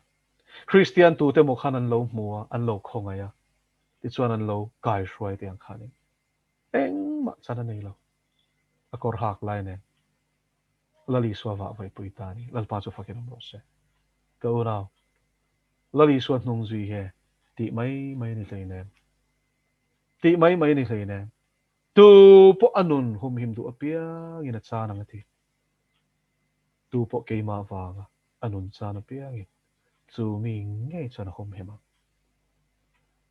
Kristian tute maw khan an lo hmu a, an lo khawngaih a, tichuan an lo kai hruai tih ang khanin engmah chan a nei lo. A kawr hak lai nen Lal Isua vah vaipui ta a ni. Lalpa chu fakin awm rawh se. Ka unau, Lal Isua hnung zui he tih mai mai a ni hleinem. Tih mai mai a ni hleinem. Tu pawh a nun humhim duh apiangin a chan ang a ti. Tu pawh keimah vanga a nun chan apiangin chu mi ngei chuan a humhim ang.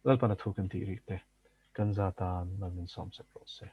Lalpan a thu kan tih rih te kan za tan Lal min sawm sak rawh se.